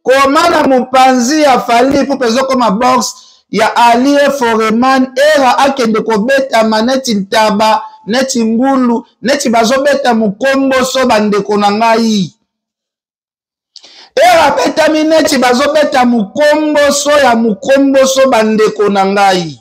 Koma na mopanzi ya Fally Ipupa ezokoma box ya Alie Foreman era akende kobetama neti ntaba neti ngulu neti bazobeta mokomboso bandeko na ngai era abetami neti bazobeta mokomboso ya mokomboso bandeko na ngai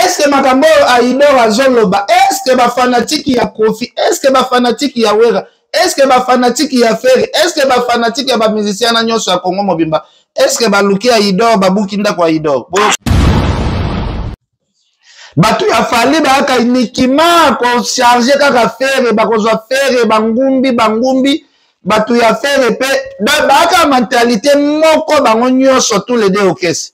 eske makambo oyo aidor azoloba eske bafanatiki ya kofi eske bafanatiki ya wera eske bafanatiki ya fere eske bafanatiki ya bamusicien na nyonso ya kongo mobimba eske baluki aidor babuki ndako ya aidor bato ya fali bayaka nikima kocharge kaka fere bakozwa fere bangumbi bangumbi bato ya fere mpe bayaka mentalite moko bango nyonso tous les deux okesi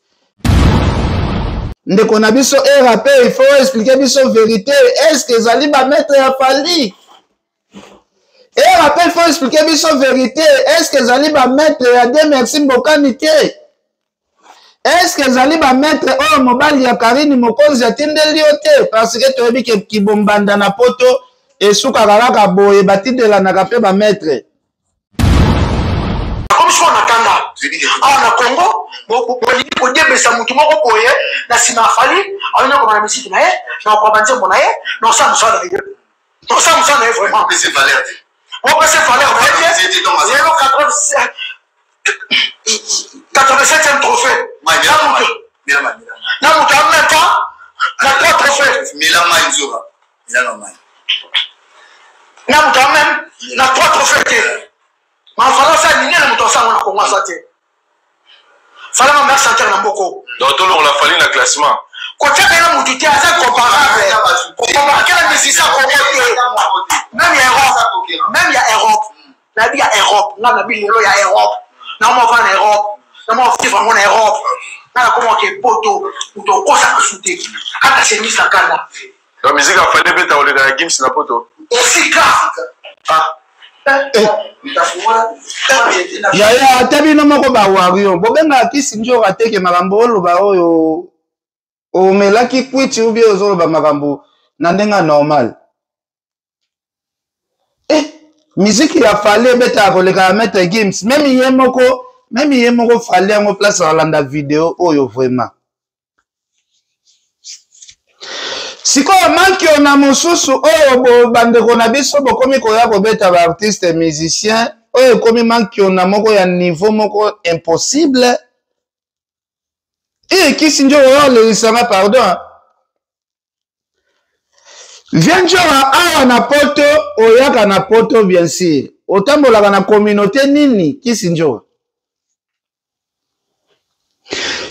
ndeko na biso era mpe il faut expliquer biso verité est ce que ezali bamaître ya fali era mpe il faut expliquer biso verité est ce que ezali bamaître ya de merci mbokani te est ce que ezali bamaître oyo mobali ya karine mokonzi atindeli yo te parce que toyebi ke kibombanda na poto esukaka kaka boye batindelanaka mpe bamaître akomi sikoyo na kanda awa na congo bolingi kodiembelisa motu moko boye na nsima afali alingi okoma na misiki na ye na okoba nzembo na ye na osala mosala na ye na osala mosala na ye vraiment opesi valeur na ye te lelo 87e trophée na moto ameka na 3 trophée na moto ameme na 3 trophée te mafala asala minene moto asango na kongo aza te fala ma meilleur chanteur na mboko donc tolongola fali na classement kotiaka ye na motu te aza comparable kokomparake na musicien kongo te meme ya europe meme ya europe nayebi ya europe nga nabi lelo ya europe naomova na europe namwa vivre yango na europe nga nakomaka epoto moto okosaka su te ata chemise na kanda Donc musique ya Fally ebeta koleka ya Gims na poto. Esika. Ah. Eh. Yaya ata bino moko ba warrior bobengaka kisi njoka te ke makambo oloba oyo omelaki kwiti ou bien ozoloba makambo na ndenge ya normal eh, miziki ya Fally ebetaka koleka ya Maître Gims meme ye moko meme ye moko Fally yango place alanda video oyo vraiment sikoyo mankiona mosusu oyo bandeko na biso bokomi koya kobeta baartiste musicien oyo ekomi mankiona moko ya niveau moko impossible e kisi njo oyo olelisanga pardon Viens Njora awa na poto oyaka na poto bien sûr otambolaka na communauté nini kisi Njora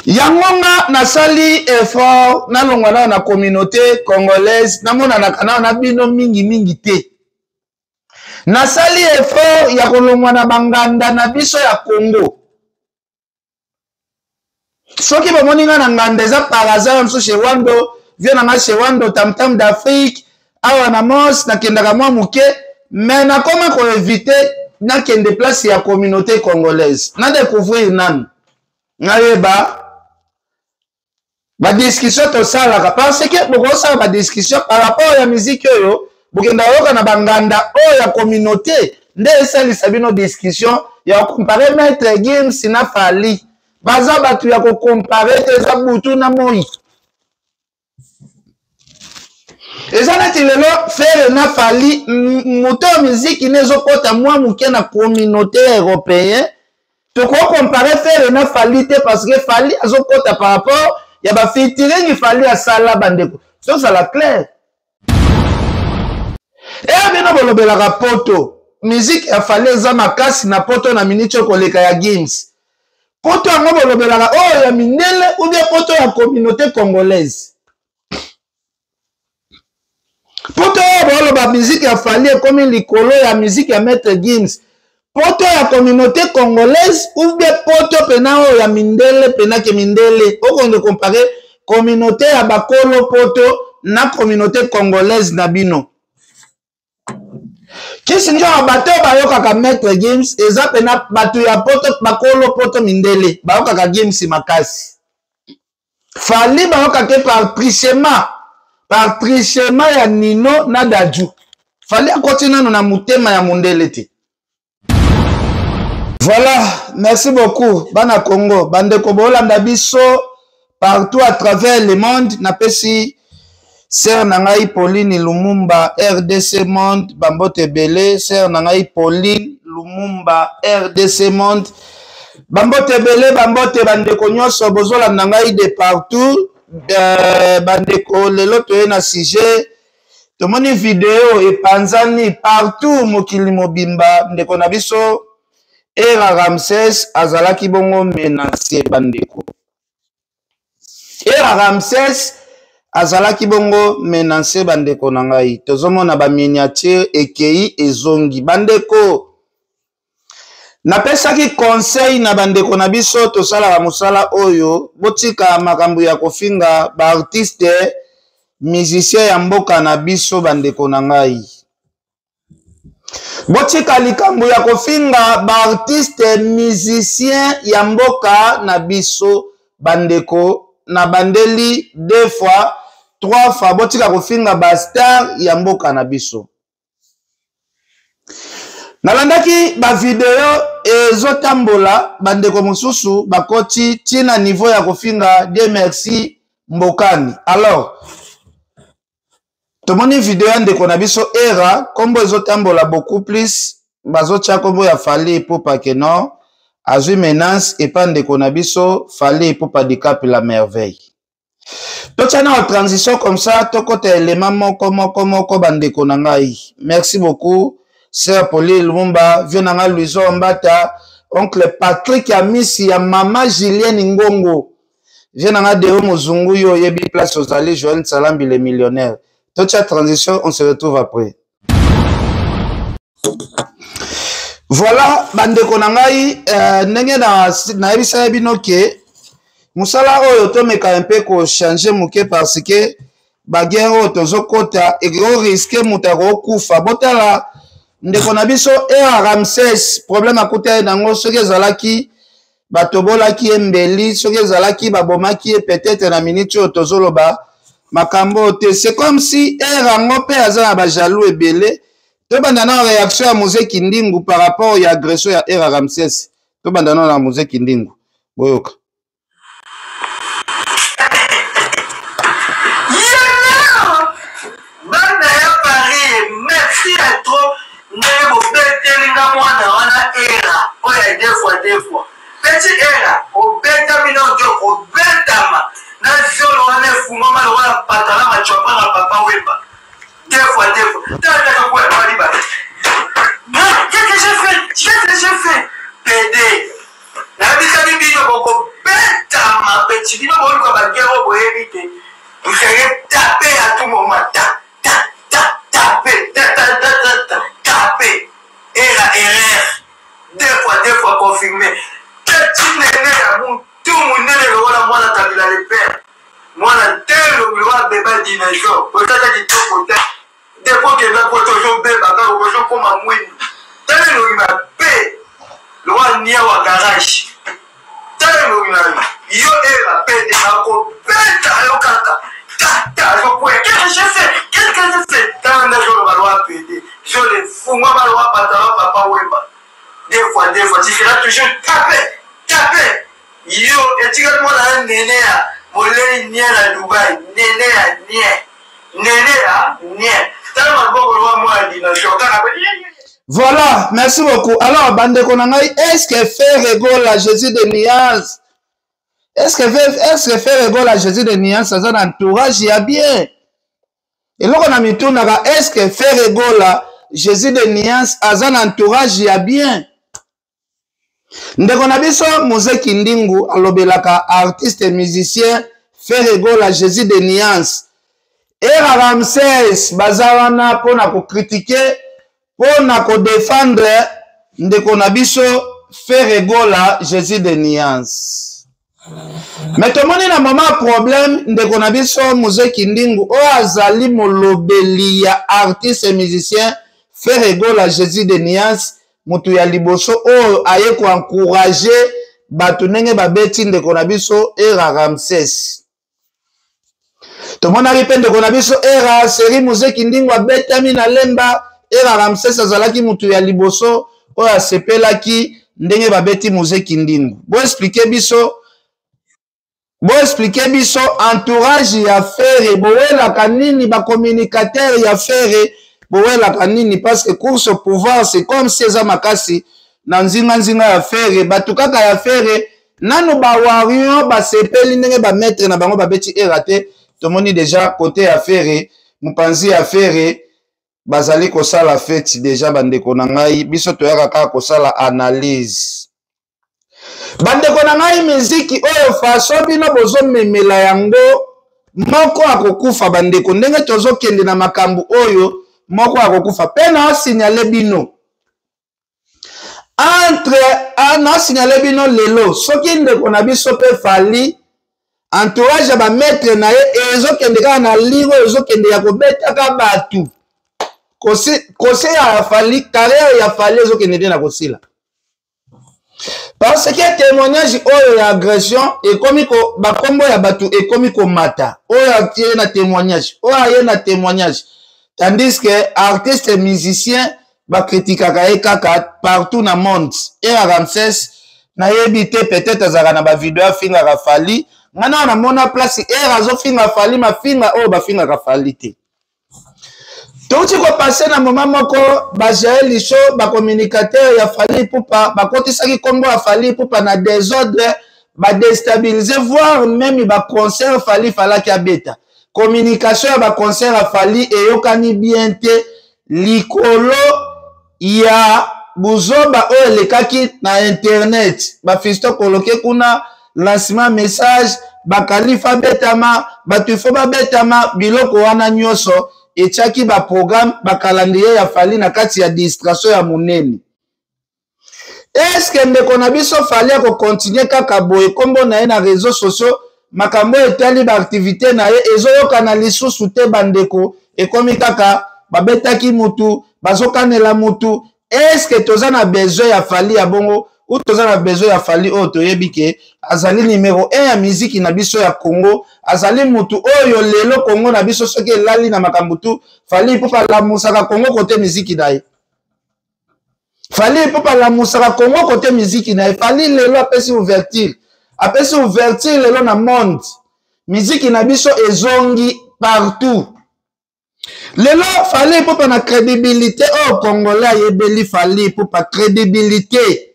yango nga nasali effort nalongwa nao na communauté congolaise namonanaka nao na bino mingi mingi te nasali effort ya kolongwa na banganda na biso ya congo soki bomoni nga na nganda eza par hasard mosusu chez wando vie na nga chez wando tamtam d'afrique awa na mos nakendaka mwa moke mais nakoma koevite nakende place ya communauté congolaise na découvrir nanu nayeba badiscussion tosalaka parce que bokosala badiscussion par rapport ya miziki oyo bokenda koyoka na banganda oyo ya communauté nde esalisa bino discussion ya kocompare maître gims na fali baza bato ya kocompare te eza butu na moi eza neti lelo fere na fali moto ya miziki ne ezokɔta mwa moke na communauté européen tokoki compare fere na fali te parce que fali azokɔta par rapport ya bafeaturing fali asala bandeko tozala claire eya bino bolobelaka poto miziki ya fali eza makasi na poto na miniti oyo koleka ya gims poto yango bolobelaka oyo ya mindele ou bien poto ya communauté congolaise poto oyo boloba miziki ya fali ekomi likolo ya miziki ya maître gims poto ya communauté congolaise ou bien poto pena oyo ya mindele pena ke mindele okonde compare communauté ya bakolo poto na communauté congolaise na bino kisi njoka bato oyo bayokaka maître gims eza pena bato ya poto bakolo poto mindele bayokaka gims makasi fali bayoka te par trichement par trichement ya nino na daju fali akoti nano na motema ya mondele te. Voilà, merci beaucoup bana Congo, bandeko bolanda biso partout à travers le monde. Napesi sœur na ngai Pauline Lumumba RDC Monde, bambote ebele. Sœur na ngai Pauline Lumumba RDC Monde, bambote ebele, bambote bandeko nyonso bozolanda ngai de partout. Bandeko, lelo toye na sujet, tomoni video epanzani partout mokili mobimba. Ndeko na biso Era Ramses azalaki bongo menace. Bandeko, Era Ramses azalaki bongo menace. Bandeko na ngai, tozomona baminiature ekei ezongi. Bandeko, napesaki conseil na bandeko na biso tosalaka mosala oyo, botika makambo ya kofinga baartiste musicien ya mboka na biso. Bandeko na ngai, botika likambo ya kofinga baartiste musicien ya mboka na biso. Bandeko, na bandeli deux fois, trois fois, botika kofinga bastar ya mboka na biso. Nalandaki bavideo ezotambola, bandeko mosusu bakoti ntina niveau ya kofinga Dieu Merci Mbokani. Alors tomoni video ya ndeko na biso Era, nkombo ezotambola beaucoup plus, bazotya nkombo ya Fally Ipupa ke non, azwi menace epa ndeko na biso Fally Ipupa Dicap la Merveille. Totya na transition comme ça, tokota elema moko moko moko. Bandeko na ngai, merci beaucoup sœur Pauline Lumumba, vieux na ngai Louison Mbata, oncle Patrick Amisi ya mama Julienne Ngongo, vieux na ngai Deo Mozungu, yo oyebi place ozali, Joël Nsalambi le millionnaire. Totya transition, on se retrouve après. Voilà, bandeko na ngai, ndenge nayebisaki bino ke mosala oyo tomeka mpe kochange moke, parce que baguerre oyo tozokɔta ekoriske moto akokufa. Botala ndeko na biso Era Ramses, problème akuta ye nango. Soki ezalaki batobolaki ye mbeli, soki ezalaki babomaki ye, peut-être na miniti oyo tozoloba makambo oyo te. C'est comme si Era yango mpe aza na bajaloux ebele. Tobanda na réaction ya Mose Kindingu par rapport ya agression ya Era Ramses. Tobanda na Mose Kindingu, boyoka. Bana ya Paris, merci ya trop ndenge bobeteli nga mwana wana Era oyo ya deux fois deux fois. Petit Era, obetami na ojo kobetama na zolo wana efungwama lokola patala macwapa na Papa Wemba. Deux fois deux fois, tala kaka kwa bali bali. Qu'est-ce que j'ai fait? Qu'est-ce que j'ai fait? PD, nayebisaki bino bokobetama. Petit, bino boluka baguerre oyo boyebi te. Vous serez tapé à tout moment. Ta ta ta, tapé, ta ta ta ta ta, tapé. Era, erreur, deux fois deux fois confirmé. Petit nene ya mutu monene lokola mwana Kabila le père, mwana ntelo lokola beba dinosaure, ozata kitoko te. Depuis okenda poto, ozobeba kaka, ozokoma mwindu. Tala elongi mabe lokola niawa garage. Tala elongi na yo. Era pede, nakobeta yo kaka tata azokwea. Qu'est-ce que j'ai fait? Qu'est-ce que j'ai fait? Tala nde azoloba loa pede, zole fungwama loa patala Papa Wemba. Deux fois deux fois, tu seras toujours tapé, tapé. Yo etikali mwana ya nene ya molei nie na Dubai, nene ya nie, nene ya nie. Tala maboko loa mwana dinosaure kaka. Voilà, merci beaucoup. Alors, bandeko na ngai, est-ce que Ferre Gola, Jésus de Nuance, est-ce que Ferre Gola, Jésus de Nuance, aza na entourage ya bien? Eloko na mitunaka, est-ce que Ferre Gola, Jésus de Nuance, aza na entourage ya bien? Ndeko na biso Mose Kindingu alobelaka artiste musicien Ferre Gola, Jésus de Nuance, Era Ramses, baza wana mpona kokritike, mpona kodefendre ndeko na biso Ferre Gola, Jésus de Nuance. Me tomoni na mama problème, ndeko na biso Mose Kindingu oyo azali molobeli ya artiste musicien Ferre Gola, Jésus de Nuance, moto ya liboso oyo aye koencourage bato ndenge babeti ndeko na biso Era Ramses. Tomonaki mpe ndeko na biso Era seri Mose Kindingu abetami na Lemba, Era Ramses azalaki moto ya liboso oyo asepelaki. ndenge babeti Muze Kindingu. Bo expliquer biso, bo expliquer biso entourage ya Ferre bowelaka nini, ba communicateur ya Ferre bowelaka nini, parce que course au pouvoir c'est comme si eza makasi na nzinga nzinga ya Ferre, bato kaka ya Ferre nanu ba warrior basepeli ndenge ba maître na bango babeti era te. Tomoni déjà côté ya Ferre, mopanzi ya Ferre bazali kosala feti deja. Bandeko na ngai, biso toyaka kaka kosala analyse. Bandeko na ngai, miziki oyo faso bino bozomemela yango, moko akokufa. Bandeko, ndenge tozokende na makambo oyo, moko akokufa. Mpe naosignale bino entre, naosignale bino lelo, soki ndeko na biso mpe Fally, entourage ya bamaître na ye ezokende kaka na lire oyo ezokende ya kobetaka bato, kose ya Fally, carrière ya Fally ezokende nde na kosila, parce que témoignage oyo ya agression ekomi ko bakombo ya bato ekomi komata, oyo atie na témoignage, oyo aye na témoignage, tandis que artiste musicien bakritikaka ye kaka partout na monde. Era Ramses, nayebi te, peut-être azalaka na bavideo afingaka Fally. Ngai nawa namona place era azofinga Fally, mafinga oyo bafingaka Fally te. Touti kopase na moma moko, bajael liso, bacommunicateur ya Fally Ipupa bakotisaki nkombo ya Fally Ipupa na désordre, badestabilise, voire même baconcert Fally falaki abeta. Communication ya baconcert ya Fally eyokani bien te likolo ya buzoba oyo elekaki na internet. Bafisto koloke kuna lancement message, bakalifa betama, bato ifo babetama. Biloko wana nyonso etiaki baprogramme, bakalandrier ya Fally na kati ya distraction ya monene. Eske ndeko na biso Fally akokontinue kaka boye, nkombo na ye na réseau sociaux, makambo oyo etali baaktivité na ye ezoyokana lisusu te? Bandeko, ekomi kaka babetaki mutu, bazokanela mutu. Eske toza na besoin ya Fally ya bongo, ou toza na besoin ya Fally oyo toyebi ke azali numero 1 ya miziki na biso ya Congo, azali mutu oyo lelo Congo na biso soki elali na makambo tu, Fally Ipupa alamusaka Congo kote miziki na ye. Fally Ipupa alamusaka Congo kote miziki na ye. Fally lelo apesi ouverture, apesi ouverture lelo na monde, miziki na biso ezongi partout. Lelo Fally Ipupa na crédibilité oyo congolais ayebeli Fally Ipupa, crédibilité.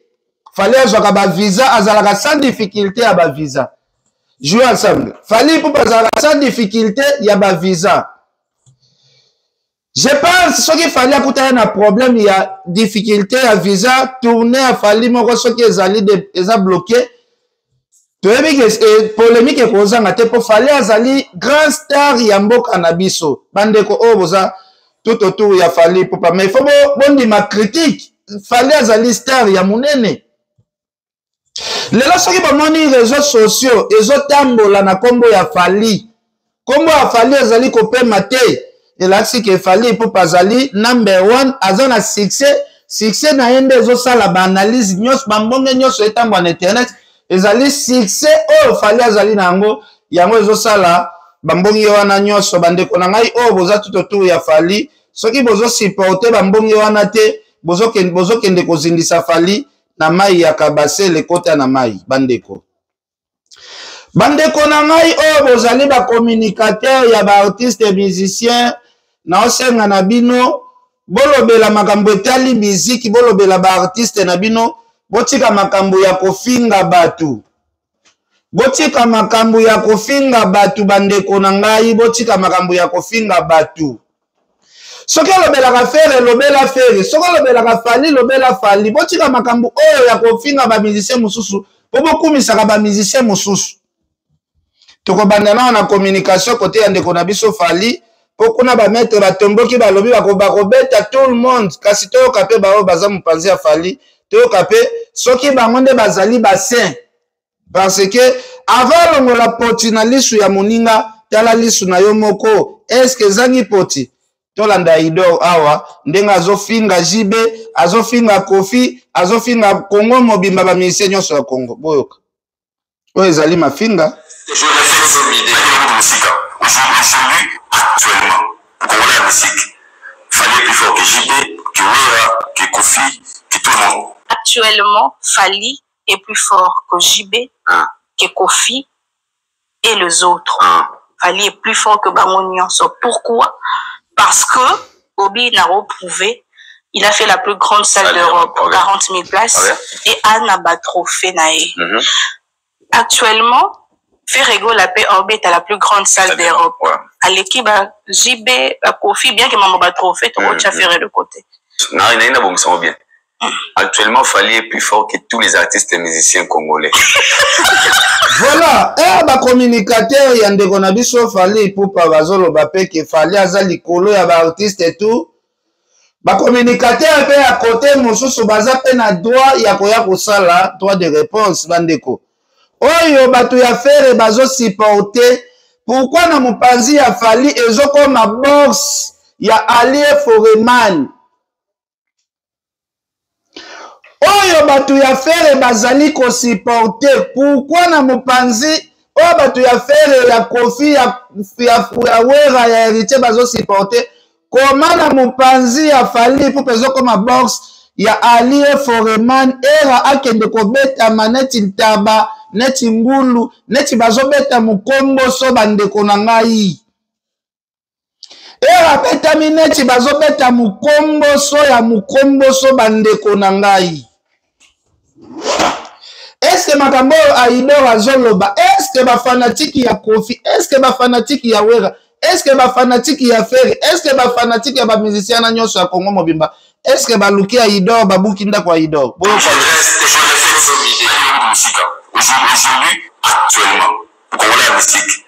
Fally azwaka bavisa, azalaka sans difficulté ya bavisa. Jouer ensemble, Fally Ipupa azalaka sans difficulté ya bavisa. Je pense soki Fally akutani na problème ya difficulté ya visa, tournée ya Fally moko soki ezali eza bloqué, toyebi ke polémique ekozanga te, mpo Fally azali grand star ya mboka na biso. Bandeko oyo boza tout autour ya Fally Ipupa, mais il faut bondima critique. Fally azali star ya monene. Lelo soki bomoni réseaux sociaux ezotambola na nkombo ya Fally, nkombo ya Fally ezali kopema te, elakisi ke Fally Ipupa azali number one, aza na succès. Succès na ye nde ezosala baanalyse nyonso, bambonge nyonso etambola na internet. Ezali succès oyo Fally azali na yango, yango ezosala bambonge wana nyonso. Bandeko na ngai oyo boza tout autour ya Fally, soki bozosupporte bambonge wana te, bozokende kozindisa Fally na mai ya kabasele, ekota na mai. Bandeko, bandeko na ngai oyo bozali bacommunicateur ya baartiste musicien, naosenga na bino bolobela makambo etali miziki, bolobela baartiste na bino, botika makambo ya kofinga bato, botika makambo ya kofinga bato. Bandeko na ngai, botika makambo ya kofinga bato. Soki olobelaka Ferre, lobela Ferre. Soki olobelaka Fally, lobela Fally. Botika makambo oyo ya kofinga bamusicien mosusu mpo bokumisaka bamusicien mosusu. Tokobanda nao na communication kote ya ndeko na biso Fally, mpo kuna bamaître batomboki, balobi bakobeta tout le monde. Kasi toyoka mpe baoyo baza mopanzi ya Fally, toyoka mpe soki bango nde bazali basaint, parce que avant alongola poti na lisu ya moninga, tala lisu na yo moko, eske ezangi poti? Tolanda Idor awa ndenge azofinga JB, azofinga Kofi, azofinga Congo mobimba, bamusicien nyonso ya Congo. Boyoka oyo ezali mafinga. Aujourd'hui, actuellement, Congolais la musique, Fally est plus fort que JB, que Wera, que Kofi, que tout le monde. Actuellement, Fally est plus fort que JB, Ah. que Kofi et les autres. Ah. Fally est plus fort que bango nyonso. Pourquoi? Parce que Obi n'a reprouvé. Il a fait la plus grande salle Salle d'Europe, d'Europe, ok. 40 000 places, Ok. et Anna ba trophée na ye. Actuellement, Ferre Gola pe orbite à la plus grande salle Salle d'Europe. d'Europe, ouais. Aleki ba JB, ba Kofi, bien que maman ba trophée, to Mhm. tia Ferre de côté. Non, il y a un bien. Actuellement, Fally est plus fort que tous les artistes et musiciens congolais. Voilà, eh ba communicateur ya ndeko na biso Fally Ipupa bazoloba pe ke Fally aza likolo ya ba artiste et tout. Ba communicateur pe ya côté mosusu baza pe na droit ya koya kosala droit de réponse bandeko. Oyo bato ya Ferre bazo supporter, pourquoi na mopanzi ya Fally ezokoma bourse ya Allié Foreman? Oyo bato ya Ferre bazali kosupporter, pourquoi na mopanzi oyo bato ya Ferre, ya Kofi, ya Wera, ya Héritier bazosupporter, koma na mopanzi ya Fally mpo ezokoma bourse ya Allié Foreman? Era akende kobetama neti ntaba, neti ngulu, neti bazobeta mokomboso bandeko na ngai. Era abetami neti bazobeta mokomboso ya mokomboso bandeko na ngai. Est-ce que makambo oyo Aidor azoloba, est-ce que bafanatiki ya Kofi, est-ce que bafanatiki ya Wera, est-ce que bafanatiki ya Ferre, est-ce que bafanatiki ya bamusicien na nyonso ya Congo mobimba, est-ce que baluki Aidor, babuki ndako Aidor? Boyoka. Je reste, je le fais. Aujourd'hui, actuellement, Congolais la musique,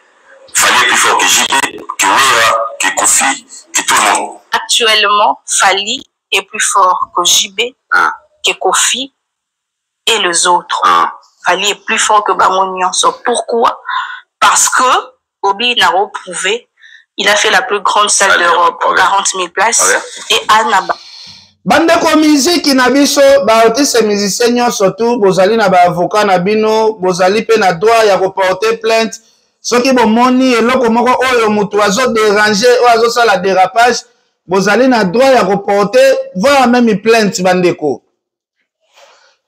Fally est plus fort que JB, que Wera, que Kofi, que tout le monde. Actuellement, Fally est plus fort que JB, Ah. que Kofi et les autres. Ah. Fally est plus fort que bango nyonso. Pourquoi? Parce que Obi n'a reprouvé. Il a fait la plus grande salle Salle d'Europe, d'Europe, ok. 40 000 places. Ok. Et Anna ba Bandeko musique na biso, ba artiste musicien nyonso tout, bozali na ba avocat na bino, bozali pe na droit ya ko porter plainte. Soki bomoni eloko moko oyo mutu azo déranger, oyo azosala dérapage, bozali na droit ya ko porter voire même plainte bandeko.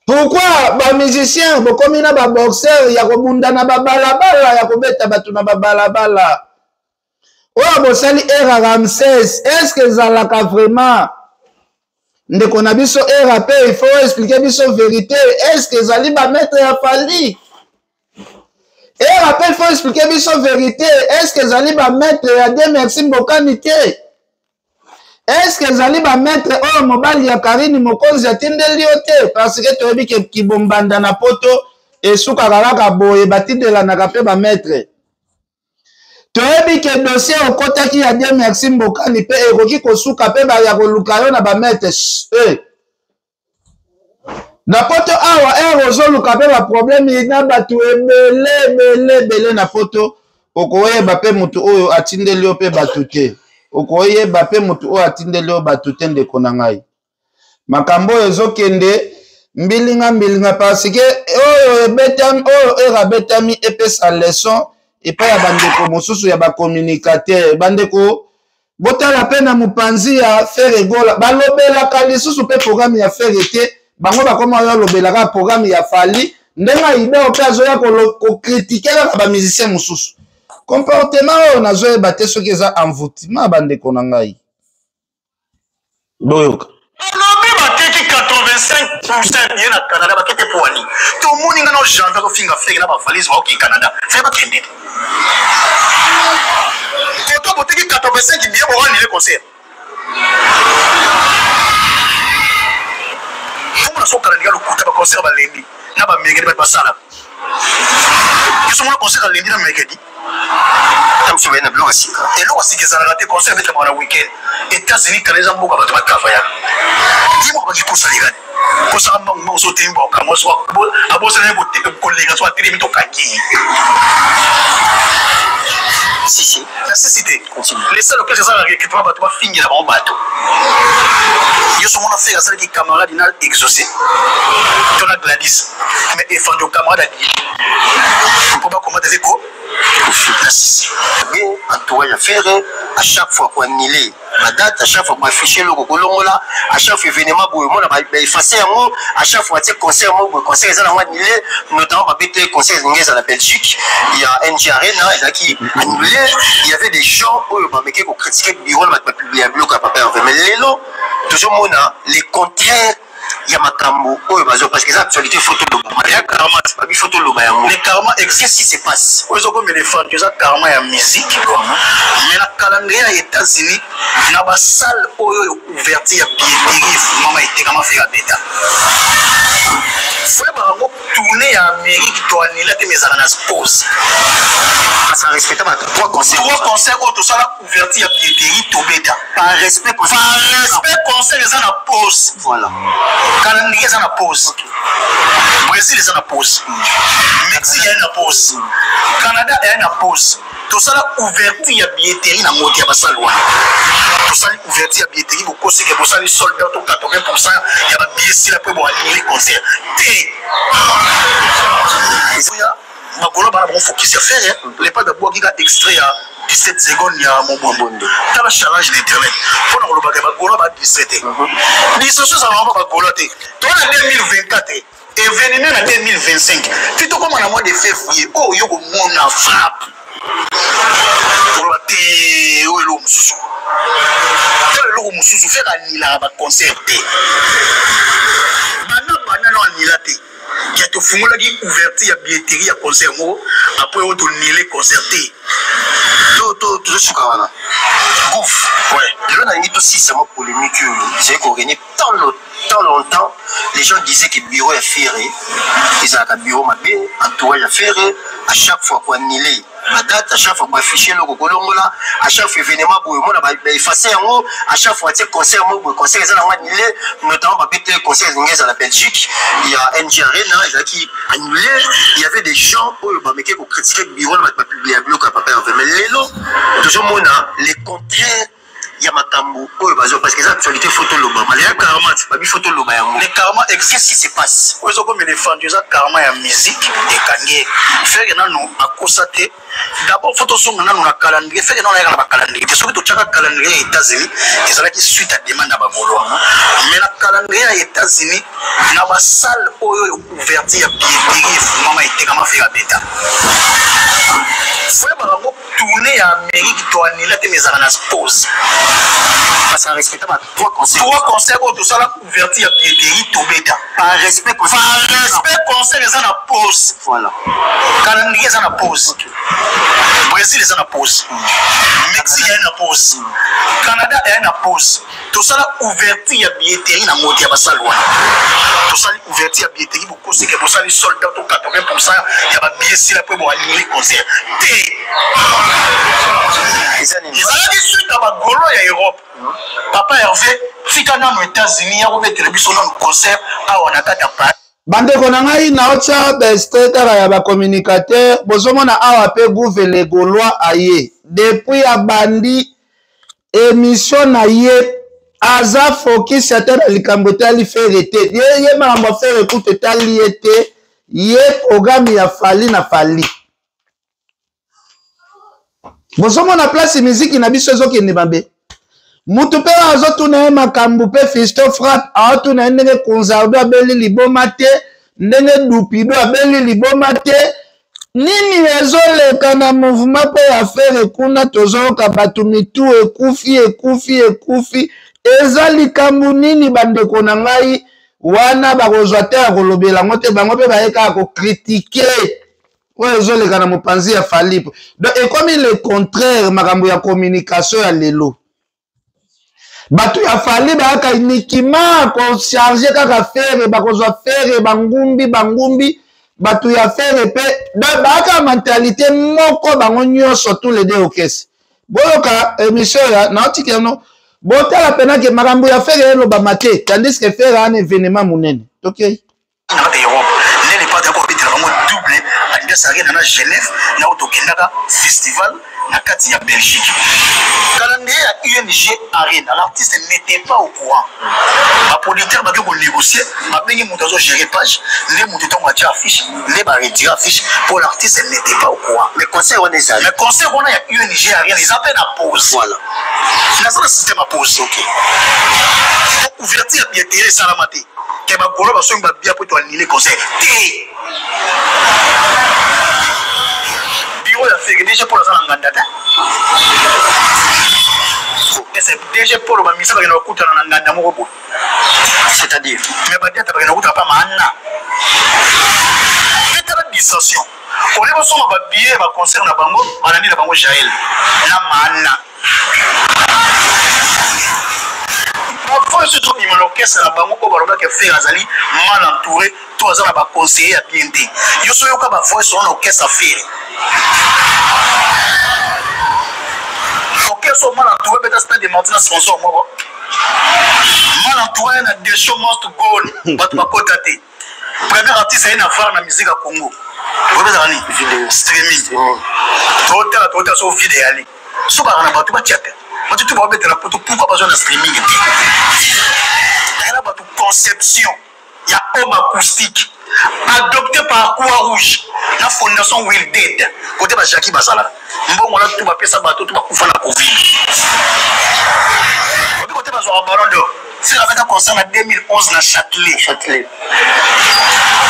Pourquoi ba musicien bokomi na ba boxeur ya kobunda na ba balabala, ya kobeta bato na ba balabala? Oyo bosali era Ramsès, est-ce que ezalaka vraiment? Ndeko na biso era pe, il faut expliquer biso vérité. Est-ce que ezali ba maître ya Fally? Era pe, il faut expliquer biso vérité. Est-ce que ezali ba maître ya Dieu merci Mbokani te? Est-ce que ezali ba maître oyo mobali ya Karine Mokonzi atindeli yo te? Parce que toyebi ke kibombanda na poto esukaka kaka boye, batindelanaka pe ba maître. Toyebi ke dossier okotaki ya Dieu merci Mbokani pe ekoki kosuka pe ba ya koluka yo na ba maître. Chut, eh. Na poto awa, ere ozoluka pe ba problème na bato ebele, ebele, ebele na poto, okoyeba pe motu oyo atindeli yo pe bato te. Okoyeba pe motu oyo atindeli yo bato te, ndeko na ngai. Makambo oyo ezokende mbilinga mbilinga parce que oyo ebetami, oyo ere abetami epesa leçon epai ya bandeko mosusu ya bacommunicateur. Bandeko, botala pe na mopanzi ya Ferre Gola, balobelaka lisusu pe programme ya Ferre te, bango bakoma oyo alobelaka programme ya Fally, ndenge Aidor pe azoya kocritiquer kaka ba musicien mosusu. Comportement oyo nazoyeba te soki eza envoûtement bandeko na ngai. Boyoka. Balobi bateki 85% ye na Canada, bakete poani. Tomoni nga na janvier kofinga Ferre na ba valise baoki Canada. Ferre bakende. Koto boteki 85 billet pour annuler concert. Fomona soka na linga lokuta ba concert ba lundi na ba mercredi ba basala. Biso mona concert ya lundi na mercredi. Tam so na biloko ya sika. Eloko ya sika ezalaka te, concert ebetama na week-end. États-Unis, Canada eza mboka bato batravayaka. Ye moko baki kosa likani. Kosaka mbangu mbangu so otemi ba okamwa so abosana ye koleka so atelemi tokangi ye. Si, si. Na si, si te. Continue. Les seuls orchestres ezalaka recrutement bato bafingela bango bato. Yo so mona Ferre asalaki camarade na exaucé. To na Gladys. Mais efandi camarade abimi. Mpo bakoma te ko. Na si, si. Bien, entourage ya Ferre, à chaque fois qu'on annulé Badate, à chaque fois koaffiche eloko, kolongola, à chaque fois événement boye, omona baefface yango, à chaque fois atie concert moko boye, concert eza nango annulé. Notamment babete concert elingi eza na Belgique ya NG Arena, ezalaki annulé. Il y avait des gens oyo bameki kocritiquer bureau na bato bapublia biloko ya Papa Herve, mais lelo tozomona le contraire ya makambo oyo bazo, parce que eza actualité, faut toloba. Ya karma. Babi, faut toloba yango. Le karma existe. Qu'est-ce qui se passe? Oyo ezokomela efante, eza karma ya musique. Mais na calendrier ya États-Unis, na basalle oyo ouverture ya billetterie efungama, etekama, Ferre abeta. Foyebaka yango, tournée ya Amérique toanila te, mais ezalaka na pause. Parce que respecte ba trois concerts. Trois concerts oyo tosala ouverture ya billetterie, tobeta. Par respect. Par respect, concert eza na pause. Voilà. Calendrier eza na pause. Brésil eza na pause, Mexique eyai na pause, Canada eyai na pause. Tosala ouverture ya billetterie na moto ya basale wana. Tosali ouverture ya billetterie, bokosike bosali sold out to 80% ya babillet sila mpe boannuler concert te. Ezoya makolo bana bango focus ya Ferre. Lepas babwaki ka extrait ya 17 secondes ya Mobondo. Tala challenge na internet mpona kolobaka bagolo badistrait te. Distraction ezalaka mpo bagolo te. To na 2024, événement na 2025, ti tokóma na mois de février oyo, yo komona frappe, koloba te oyo eloko mosusu. Tala eloko mosusu, Ferre anilaka baconcert te. Banda banda na anila te. Ya tofungolaki ouverture ya billetterie ya concert moko, après oyo tonile concert te. Tozosuka wana. Gouf, lelo nalingi tosisa mwa polémique oyo ezali korégner tant longtemps. Les gens disaient que bureau ya Ferre ezalaka bureau mabe, entourage ya Ferre, à chaque fois koannuler badate, à chaque fois koaffiche eloko, kolongola, à chaque fois événement boye, omona baefface yango, à chaque fois atie concert moko boye, concert eza nango annulé. Notamment babete concert elingi eza na Belgique ya NG Arena, ezalaki annulé. Il y avait des gens oyo bameki kocritiquer bureau na bato bapublia biloko ya Papa Herve, mais lelo tozomona le contraire ya makambo oyo bazo, parce que eza actualité, faut toloba. Ya karma. Babi, faut toloba yango. Le karma existe. Qu'est-ce qui se passe? Oyo ezokomela efandi, eza karma ya musique ekangi Ferre. Nanu akosa te. D'abord faut tozonga nanu na calendrier. Ferre nanu ayaka na bacalendrier te. Soki totiaka calendrier ya États-Unis, ezalaki suite ya demande ya bagaulois. Mais na calendrier ya États-Unis, na basalle oyo ouverture ya billetterie efungama, etekama, Ferre abeta. Foyebaka yango, tournée ya Amérique toanila te, mais ezalaka na pause. Parce que respecte ba trois concerts. Trois concerts oyo tosala ouverture ya billetterie, tobeta. Par respect. Par respect, concert eza na pause. Voilà. Calendrier eza na pause. Brésil eza na pause, Mexique eyai na pause, Canada eyai na pause. Tosala ouverture ya billetterie na moto ya basale wana. Tosali ouverture ya billetterie, bokosike bosali sold out to 80% ya babillet sila mpe boannuler concert te. Ezalaki suite ya bagolo ya Europe. Papa Hervé, tika nano États-Unis ya kobetela biso nano concert awa na kati ya Paris. Bandeko na ngai, naotya baextrait kaka ya bacommunicateur. Bozomona awa mpe Gouve le Gaulois aye. Depuis abandi émission na ye, aza focus ata na likambo etali Ferre te. Ye makambo ya Ferre kutu etali ye te. Ye programme ya Fally na Fally. Bozomona place miziki na biso ezokende mabe. Mutu mpe azotuna ye makambo mpe Fisto Frappe aotuna ye ndenge Kunzardo abeli liboma te, ndenge Dupido abeli liboma te, nini ezoleka na mouvement mpe ya Ferre kuna. Tozoyoka bato mitu ekufi, ekufi, ekufi. Eza likambo nini, bandeko na ngai? Wana bakozwa te ya kolobela yango te. Bango mpe baye kaka kocritiquer oyo ezoleka na mopanzi ya Fally. Donc ekomi le contraire. Makambo ya communication ya lelo, bato ya Fally bayaka uniquement kocharger kaka Ferre. Bakozwa Ferre, bangumbi bangumbi bato ya Ferre mpe bayaka mentalité moko, bango nyonso, tous les deux okese. Boyoka émission ya naotiki yano, botala mpenake makambo ya Ferre elobama te, tandis que Ferre ana événement monene. Tokei. Na kati ya Europe, nde le Padre akobetela bango double. Adidas Arena na Genève na oyo tokendaka festival na kati ya Belgique. Calendrier ya UNG Arena, l'artiste n'était pas au courant. Ba producteurs bake ko négocier, babengi moto azo gérer page, nde moto ntango atia affiche, nde ba retirer affiche pour l'artiste n'était pas au courant. Mais concert wana ezali. Mais concert wana ya UNG Arena eza mpe na pause. Voilà. Naza na système ya pause. OK. Ouverture ya billetterie esalama te. Ke ba golo basongi ba bia po to annuler concert. Te. Bureau ya Ferre DG Paul aza na nganda te. Ese DG Paul ba misa bakenda kokutana na nganda moko boye. C'est-à-dire mais badiata bakenda kokutana pa maana. Etala dissension. Olie basomba ba billet ya ba concert na bango balandi na bango Jael na maana. Bavoice ezobima na orchestre na bango oyo balobaki Ferre azali mal entouré to aza na baconseiller ya bien te. Yo so yoka bavoice wana orchestre Ferre. Orchestre oyo mal entouré beta stade de Martyrs na sponsor moko. Mal entouré na The Show Must Go On bato bakota te. Premier artiste aye na var na musique ya Congo. Obezaka nini? Video. Streaming. Totala totala so vide eyali. So baka na bato batia te. Bato tu babetela poto pourquoi bazwa na streaming te? Ayela bato conception ya homme acoustique adopté par Croix Rouge na fondation Will Dead kote ba Jackie bazalaka mbongo wana tu bapesa bato tu bakufa na Covid. Obi kote bazwaka ballon d'or. Ferre abeta concert na 2011 na Châtelet. Châtelet.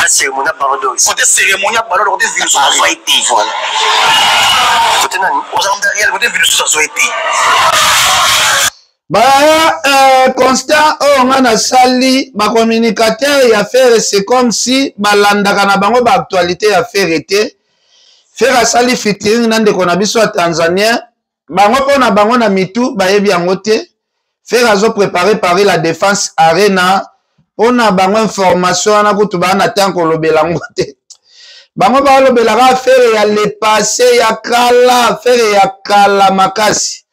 La cérémonie ya ballon d'or. Côté cérémonie ya ballon d'or côté Vinicius azwa ye te. Voilà. Côté nani? Ozala derrière côté Vinicius azwa ye te. Baya constat oyo nga nasali bacommunicateur ya Ferre c'est comme si balandaka na bango baactualité ya Ferre te. Ferre asali featuring na ndeko na biso ya Tanzanien, bango mpo na bango na mitu bayebi yango te. Ferre azo préparer Paris la Défense Arena mpo na bango information wana kutu baa na temps kolobela yango te. Bango balobelaka Ferre ya le passé ya kala, Ferre ya kala makasi.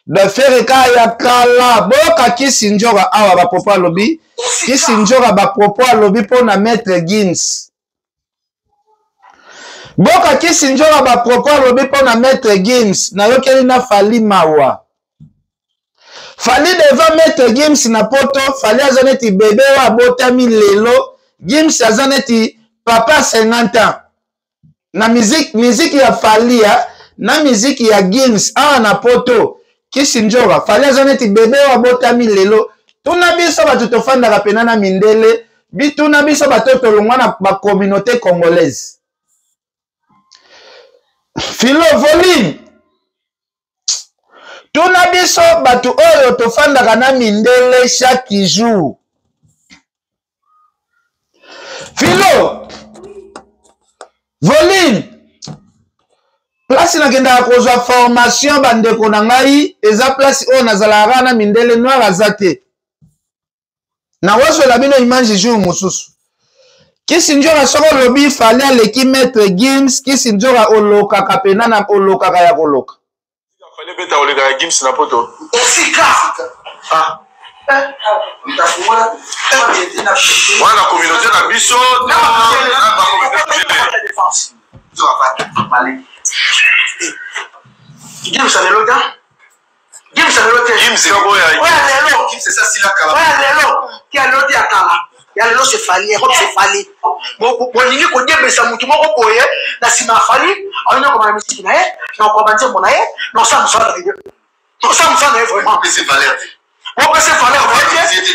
De Ferre ka ya kala boyoka Kisi Ndjora awa ba propos alobi Kisi Ndjora ba propos alobi mpo na Maître Gims. Boyoka Kisi Ndjora ba propos alobi mpo na Maître Gims. Nayokeli na Fally mawa. Fally devant Maître Gims na poto, Fally aza neti bebe oyo abotami lelo, Gims aza neti papa 50 ans. Na musique, musique ya Fally ya, na musique ya Gims awa na poto, Kisi Ndjora, Fally aza neti bebe oyo abotami lelo. Tuna biso bato tofandaka pena na mindele, bituna biso bato tolongwa na ba communauté congolaise. Philo volume tuna biso bato oyo tofandaka na mindele chaque jour. Philo volume place nakendaka kozwa formation bandeko na ngai eza place oyo nazalaka na mindele noir aza te. Nakozwela bino image jour mosusu. Kisi Ndjora soki olobi Fally aleki Maître Gims, Kisi Ndjora olokaka pena na olokaka ya koloka. Fally beta oleka ya Gims na poto. Osika. Ah. Wana communauté na biso na ba communauté. Gims lelo ta. Gims lelo te. Gims oyo ya lelo. Gims esa sila kala. Oyo lelo. Ya lelo te ya kala. Ya lelo c'est Fally, Europe c'est Fally. Bolingi kodebesa mutu moko boye na nsima ya Fally, alingi okoma na misiki na ye, na okoma nzembo na ye, na osala mosala na ye. Osala mosala na ye vraiment. Opesi valeur te. Opesi valeur na ye te.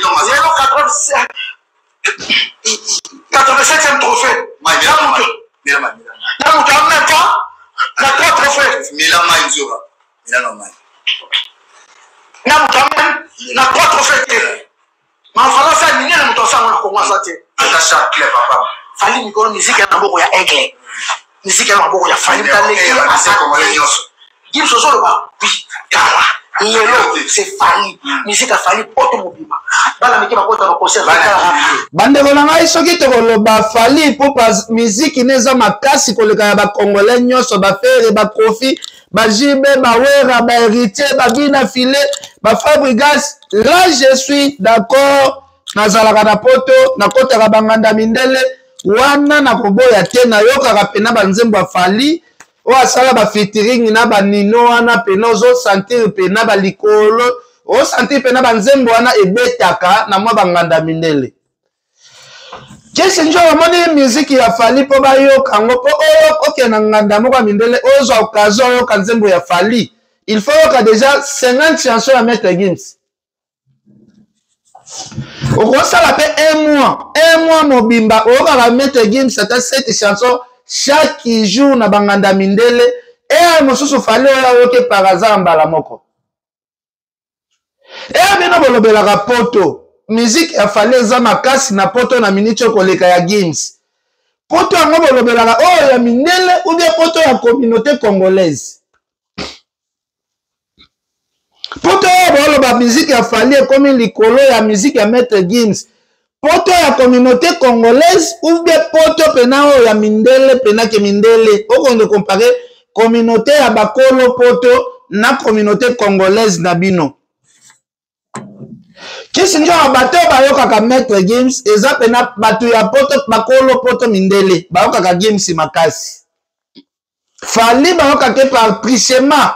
Lelo 87e trophée. Na mutu en même temps na 3 trophées. Mela mai nzoka. Mela na mai. Na mutu en même na 3 trophées te. Mafala sa minene moto asango na Congo aza te. Ata chaque club papa. Fally mikolo musique ya maboko ya Aigle. Musique ya maboko ya Fally mtaleki aza te. Gims ozoloba oui kala lelo c'est Fally. Musique ya Fally poto mobimba. Bana mike bakota ba concert Bandeko na ngai soki tokoloba Fally Ipupa musique ne eza makasi koleka ya ba Congolais nyonso ba Ferre ba Koffi ba JB ba Werra ba Héritier ba Bina Filet ba Fabregas là je suis d'accord nazalaka na poto nakotaka banganda mindele. Wana nakoboya te, nayokaka pena banzembo ya Fally oyo asala ba featuring na ba Nino wana, pena ozosentir pena balikolo, osentir pena banzembo wana ebetaka na mwa banganda mindele. Kisi njo omoni miziki ya Fally mpo bayoka yango, mpo okende na nganda moko ya mindele ozwa occasion oyoka nzembo ya Fally, il faut oyoka déjà 50 chansons ya Maître Gims. Okosala mpe un mois mobimba oyokaka Maître Gims ata 7 chansons chaque jour na banganda mindele. Ere mosusu Fally oyo ayoki par hasard mbala moko. Ere bino bolobelaka poto, musique ya Fally eza makasi na poto na miniti oyo koleka ya Gims. Poto yango bolobelaka oyo ya mindele ou bien poto ya communauté congolaise? Poto oyo boloba musique ya Fally ekomi likolo ya musique ya Maître Gims, poto ya communauté congolaise ou bien poto pena oyo ya mindele? Pena ke mindele okonde comparer communauté ya bakolo poto na communauté congolaise na bino. Kisi njoka, bato oyo bayokaka Maître Gims eza pena bato ya poto, bakolo poto mindele bayokaka Gims makasi. Fally bayokaka par trichement,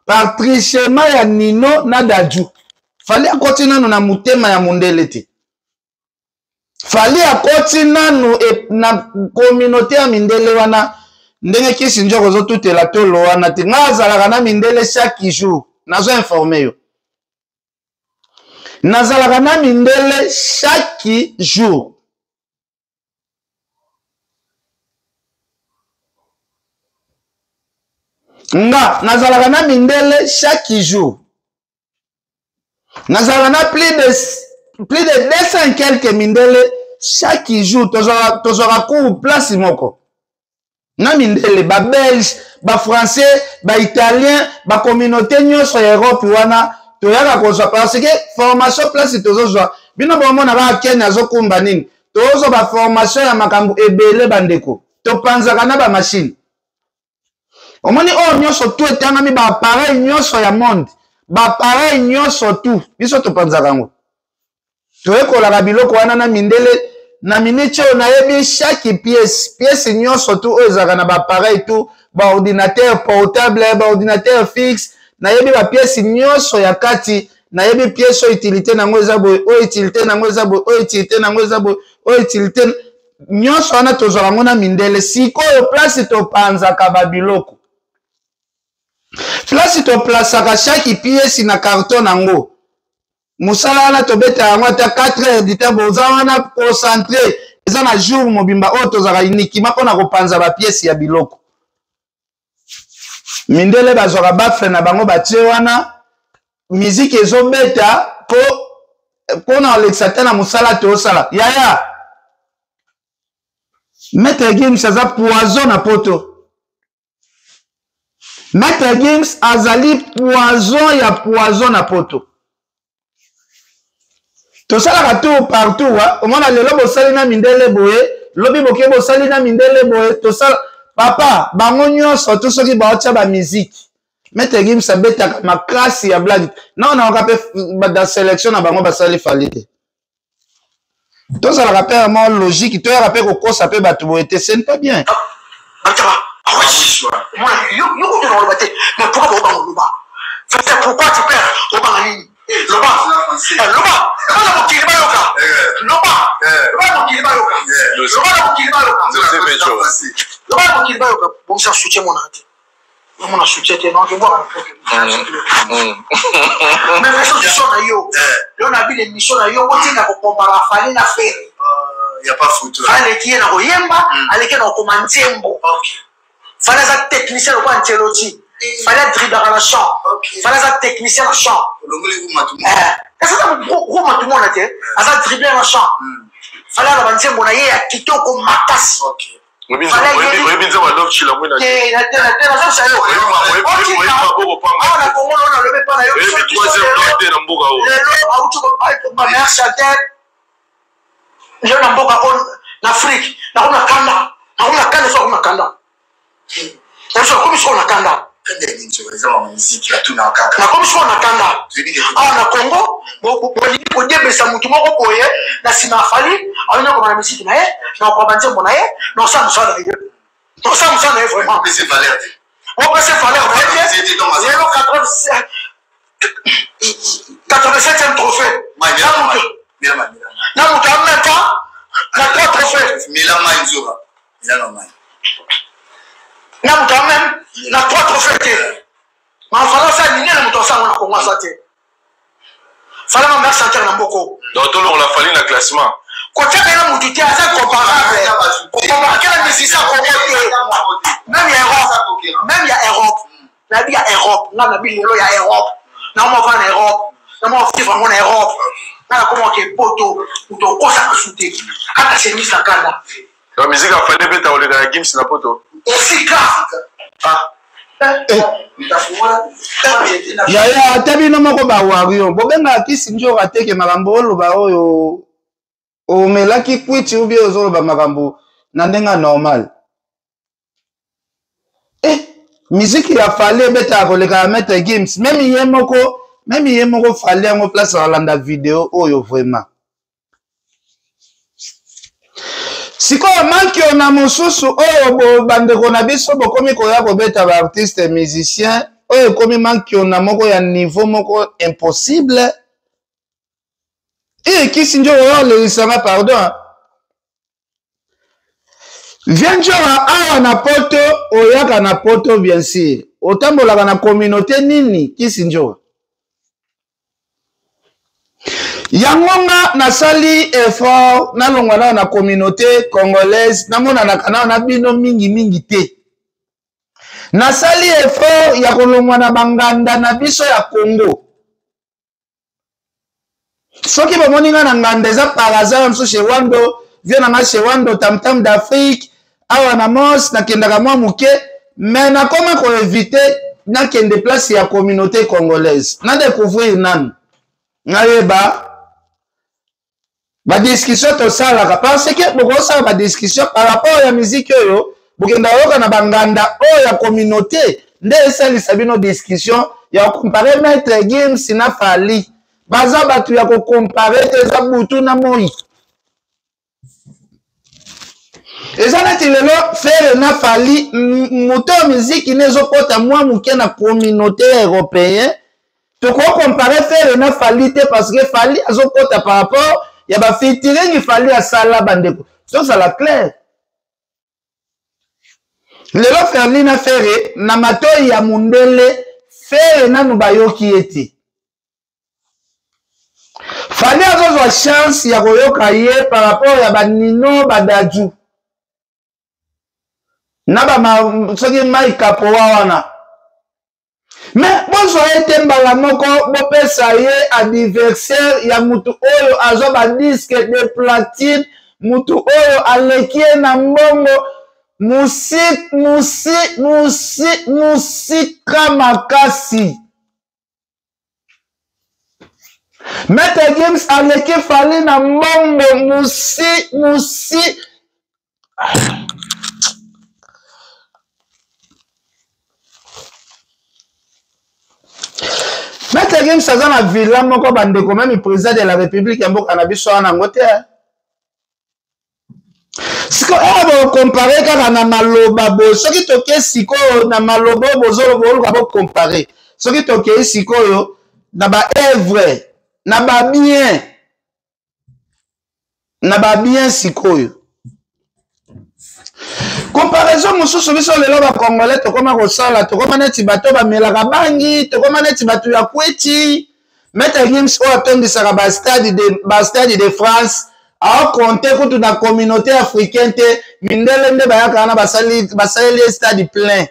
par trichement ya Nino na Dadju. Fally akoti nanu na motema ya mondele te. Fally akoti nanu na communauté ya mindele wana ndenge kisi njoka ozotutela tolo wana te. Nga azalaka na mindele chaque jour, nazo informe yo, nazalaka na mindele chaque jour. Nga nazalaka na mindele chaque jour, nazalaka na plus de 200 et quelques mindele chaque jour. Tozwaka cours place moko na mindele, babelge, bafrançais, baitalien, bacommunauté nyonso ya Europe wana toyaka kozwa, parce que formation place tozozwa, bino bomona kaka Kenya azokumba nini, tozwa baformation ya makambo ebele. Bandeko, topanzaka na bamashine, omoni oyo nyonso tu etangami, baappareil nyonso ya monde, baappareil nyonso tu biso topanzaka yango, toyekolaka biloko wana na mindele. Na miniti oyo nayebi chaque pièce nyonso tu oyo ezalaka na baappareil tu, baordinateur portable, baordinateur fixe, nayebi bapièce nyonso ya kati. Nayebi pièce oyo utilité nango eza boye, oyo utilité nango eza boye, oyo utilité nango eza boye, oyo utilité nyonso wana tozwaka yango na mindele. Sikoyo place topanzaka babiloko, place toplasaka chaque pièce na carton nango, mosala wana tobeta yango ata 4 heures du temps, boza wana concentré, eza na jour mobimba oyo tozalaka uniquement mpona kopanza bapièce ya biloko. Mindele bazwaka baffle na bango, batie wana, miziki ezobeta mpo mpona kolekisa te na mosala tosala. Yaya, Maître Gims aza poison na poto. Maître Gims azali poison ya poison na poto. Tosalaka tour partout, omona lelo bosali na mindele boye, lobi boke bosali na mindele boye. Tosala papa bango nyonso to soki baotya bamiziki, Maître Gims abetaka makasi ya blague. Nao nayoka mpe dans sélection na bango basali Fally te. Tozalaka mpe mwa logique, toyaka mpe kokosa mpe bato boye te, ce n'est pas bien. Yo kutu na koloba te, mais pourquoi baobanga oloba? Pourquoi tu perds? Obanga nini? Loba, loba, loba na mokili bayoka. Loba, loba na mokili bayoka. Loba na mokili bayoka. Loba na mokili bayoka. Bongisa soutien mona te, namona soutien te, non, kebwaka na mais façon mission na yo yo na bino, émission na yo, botinga kokompara Fally na Ferre. Y a pas photo. Aleki ye na koyemba, aleki ye na kokoma nzembo. Fally aza technicien lokola Ancelotti. Fally adriblaka na champ. Fally aza technicien na champ. Eza gros matumona te, aza dribler na champ. Fally aza banzembo na ye ya kitoko makasi. Oyebi nzembo ya Love Chila Mwina? Nazongisa yo awa na Kongo, lelo nalobi epa na yo. Te na mboka oyo. Lelo auti meilleur chanteur lelo na mboka oyo na Afrique. Nakomi na kanda, nakomi na kanda, so nakomi na kanda, nabiso nakomi sikoyo na kanda. Nakomi sikoyo na kanda awa na Congo, bolingi kodiembesa motu moko boye na nsima ya Fally. Alingi okoma na misiki na ye, na okoba banzembo na ye, na osala mosala na ye, na osala mosala na ye. Vraiment, opesi valeur na ye te. Lelo 87e trophée na moto en même temps na 3 trophée, na moto en même na 3 trophée te. Mafala asala minene, moto asango na Kongo aza te. Fala ma meilleur chanteur na mboko. Donc tolongola Fally na classement? Kotiaka ye na motu te, aza comparable. Kokomparake na musicien ya Congo te, même ya Europe, même ya Europe. Nayebi ya Europe, nga nabi lelo ya Europe, naomova na Europe, namwa vivre yango na Europe. Nga nakoma oke poto, moto okosaka su te, ata service na kanda. Donc musique ya Fally ebeta koleka ya Gims na poto? Esika. Ah. Yaya, ata bino moko bawario bobengaka kisi nzoka teke makambo oloba oyo omelaki kwiti ou bien ozoloba makambo na ndenge ya normal. Miziki ya Fally ebetaka koleka ya Maître Gims. Même ye moko, même ye moko Fally yango place alanda video oyo vraiment. Sikoyo mankiona mosusu oyo bandeko na biso bokomi koya kobeta baartiste musicien oyo ekomi mankiona moko ya niveau moko impossible. Ekisi njo oyo olelisanga, pardon. Vieux Njora, awa na poto, oyaka na poto, bien sûr otambolaka na communauté nini? Kisi Njora, yango nga nasali effort nalongwa nao na communauté congolaise, namonanaka nao na bino mingimingi te. Nasali effort ya kolongwa na banganda na biso ya Congo. Soki bomoni nga na nganda, eza par hasard. Mosusu chez Wando, vieux na nga chez Wando, Tamtam d'Afrique, awa na Mos nakendaka mwa moke, mais nakoma koevite nakende place ya communauté congolaise. Nadécouvrir nanu, nayeba badiscussion tosalaka, parce que bokosala badiscussion par rapport ya miziki oyo bokenda koyoka na banganda oyo ya communauté nde esalisa bino discussion ya kocompare Maître Gims na Fally. Baza bato ya kocompare te, eza butu na moi. Eza neti lelo Ferre na Fally, moto ya miziki ne ezokɔta mwa moke na communauté européen. Tokokompare Ferre na Fally te, parce que Fally azokɔta par rapport ya bafeaturing Fally asala. Bandeko, tozala clair. Lelo Fally na Ferre, na matoi ya mundele, Ferre nanu bayoki ye te. Fally azozwa chance ya koyoka ye par rapport ya banino badaju na bama soki mai kapowa wana. Me bozwa ye te mbala moko, bopesa ye adversaire ya mutu oyo azwa badisque de platine, mutu oyo aleki ye na mbongo musi musi musi musika makasi. Maître Gims aleki Fally na mbongo musi musi. Maître Gims aza na villa moko, bandeko, même président de la République ya mboka na biso wana yango te. Sikoyo oyo bokompare kaka na maloba boye, soki tokei sikoyo na maloba oyo bozoluka bokompare, soki tokei sikoyo na baœuvre, na babien, na babien, sikoyo comparaison mosusu. Biso lelo bacongolais tokóma kosala, tokóma neti bato bamelaka bangi, tokóma neti bato ya kweti. Maître Gims oyo atondisaka bastade de France, aokonte kutu na communauté africaine te. Mindele nde bayaka wana, basaleli ye stade plein.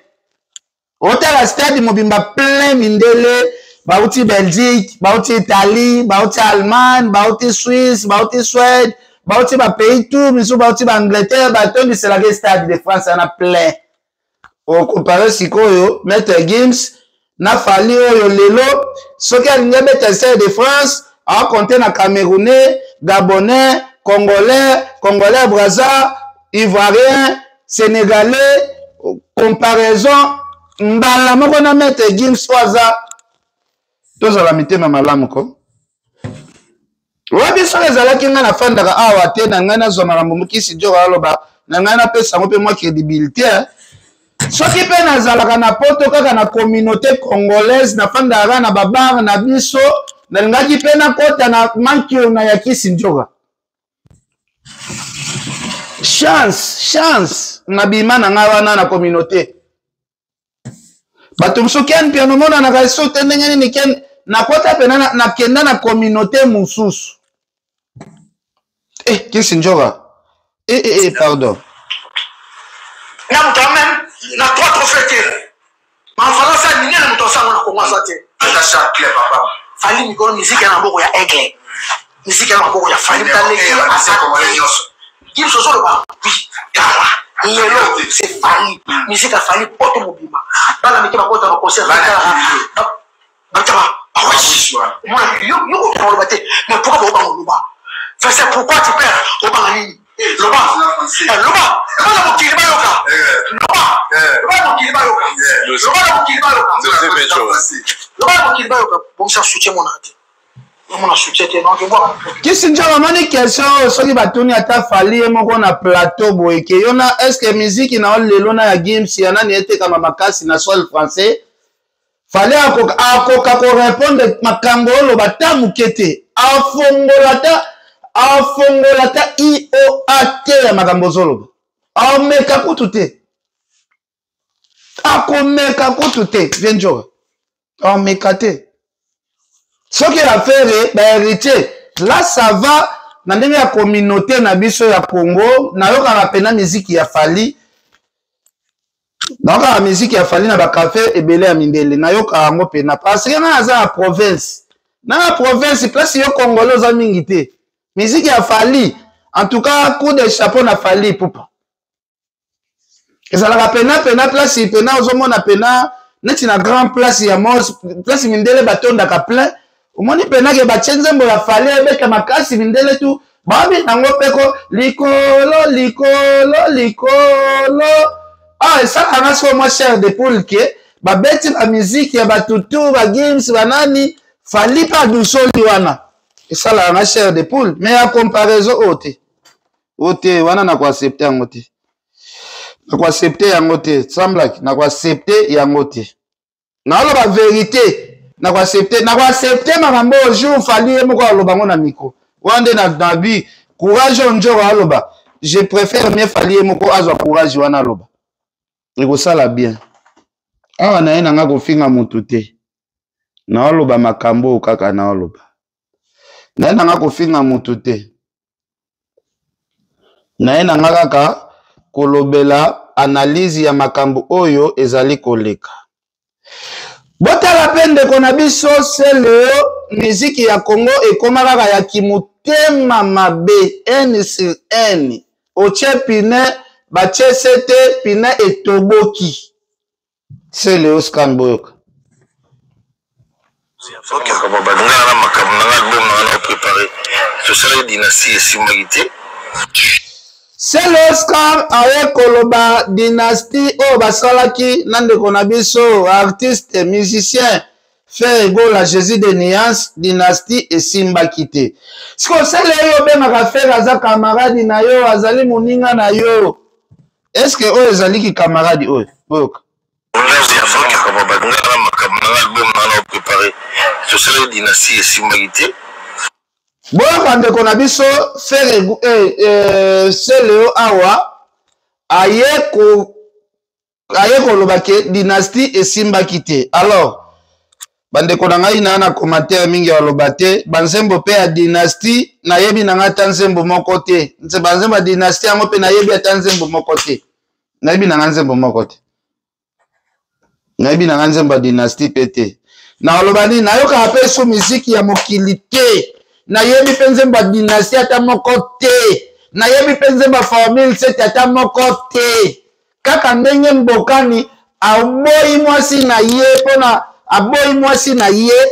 Otala stade mobimba plein, mindele bauti Belgique, bauti Italie, bauti Allemagne, bauti Suisse, bauti Suède, bauti bapays tout misusu, bauti baAngleterre, batondiselaka stade de France wana plein. Okompare sikoyo Maître Gims na Fally oyo lelo soki alingi abeta stade de France, akonte na Camerounais, Gabonais, Congolais, Congolais Braza, Ivoirien, Sénégalais. Comparaison. Mbala moko na Maître Gims oyo aza tozala mitema malamu ko. Oyebi soki ezalaki ngai nafandaka awa te na ngai nazwa makambo mokisi djoko aloba na ngai napesa yango mpe mwa crédibilité. Soki mpe nazalaka na poto kaka na communauté congolaise nafandaka kaka na babare na biso nalingaki mpe nakota na mankiona ya kisi njoka. Chance, chance nabima na ngai wana na communauté. Bato mosusu Ken Mpiana omonanaka lisusu te ndenge nini Ken nakota pena nakenda na communauté mosusu. Eh, kisi njoka. Eh, eh, eh, pardon. Na moto même na trois trophées te. Ma sa minene moto asango na Congo aza te. Ata Charles papa. Fally mikolo musique ya maboko ya Aigle. Musique ya maboko ya Fally taleki aza nyonso. Gims ozoloba oui kala lelo c'est Fally. Musique ya Fally poto mobima. Bana mike bakota na concert batama mwana yo yo koloba te mais pourquoi bobanga oloba c'est pourquoi tu perds obanga nini loba loba loba na mokili bayoka loba loba na mokili bayoka loba na mokili bayoka loba na mokili bayoka bongisa soutien mona te mona soutien te donc ebwaka. Kisi njoka omoni question oyo soki batuni ata Fally ye moko na plateau boye ke yo na est ce que musique na yo lelo na ya Gims ya nani etekama makasi na sol français Fally akoka akoka ko répondre makambo oloba ata moke te afongola ata afongola ata ioa te ya makambo ozoloba ameka kutu te akomeka kutu te vie njoka ameka te soki affaire ba héritier là ça va na ndenge ya communauté na biso ya Congo nayokaka pena miziki ya Fally nayokaka miziki ya Fally na ba cafe ebele ya mindele nayokaka yango pena parce que nga naza na province na na province place yo congolais oza mingi te miziki ya Fally en tout cas coup de chapeau na Fally Ipupa ezalaka pena pena place pena ozomona pena neti na grand place ya mos place mindele batondaka plein omoni pena ke batie nzembo ya Fally ebeta makasi mindele tu babi nango mpe ko likolo likolo likolo ah esalaka nga sikoyo mwa chair de poule ke babeti ba miziki ya batutu ba Gims banani Fally mpe adusoli wana esalaka nga chair de poule mais ya comparaison oyo te oyo te wana nako accepte yango te nako accepte yango te semblaki nako accepte yango te naoloba verité nako accepte nako accepte makambo oyo jour Fally ye moko aloba yango na micro wana nde na bi courage oyo njoro aloba je préfère mieux Fally ye moko azwa courage wana aloba ekosala bien awa na ye na nga kofinga motu te naoloba makambo oyo kaka naoloba na ye na nga kofinga motu te na ye na nga kaka kolobela analyse ya makambo oyo ezali koleka botala mpe ndeko na biso Celeo miziki ya Congo ekoma kaka ya kimotema mabe n sur n otie pine batie sete pine etoboki Celeo Scan boyoka. Makambo balingaka na makambo na nga album na nga na préparé tosalaki dynastie esimbaki te. Celeo Scan aye koloba dynastie oyo basalaki na ndeko na biso artiste musicien Ferre Gola Jésus de Nuance dynastie esimbaki te. Sikoyo Celeo oyo obengaka Ferre aza camarade na yo azali moninga na yo est-ce que oyo ezali ki camarade oyo boyoka. Makambo balingaka na makambo na nga album na nga na préparé tosalaki dynastie esimbaki te. Boyoka ndeko na biso Ferre Celeo awa aye ko aye koloba ke dynastie esimbaki te. Alors bandeko na ngai na na commentaire mingi aloba te banzembo mpe ya dynastie nayebi na ngai ata nzembo moko te banzembo ya dynastie yango mpe nayebi ata nzembo moko te nayebi na ngai nzembo moko te nayebi na ngai nzembo ya dynastie mpe te nakoloba nini nayokaka mpe so miziki ya mokili te nayebi mpe nzembo ya dynastie ata moko te nayebi mpe nzembo ya formule 7 ata moko te kaka ndenge Mbokani aboyi mwasi na ye mpona aboyi mwasi na ye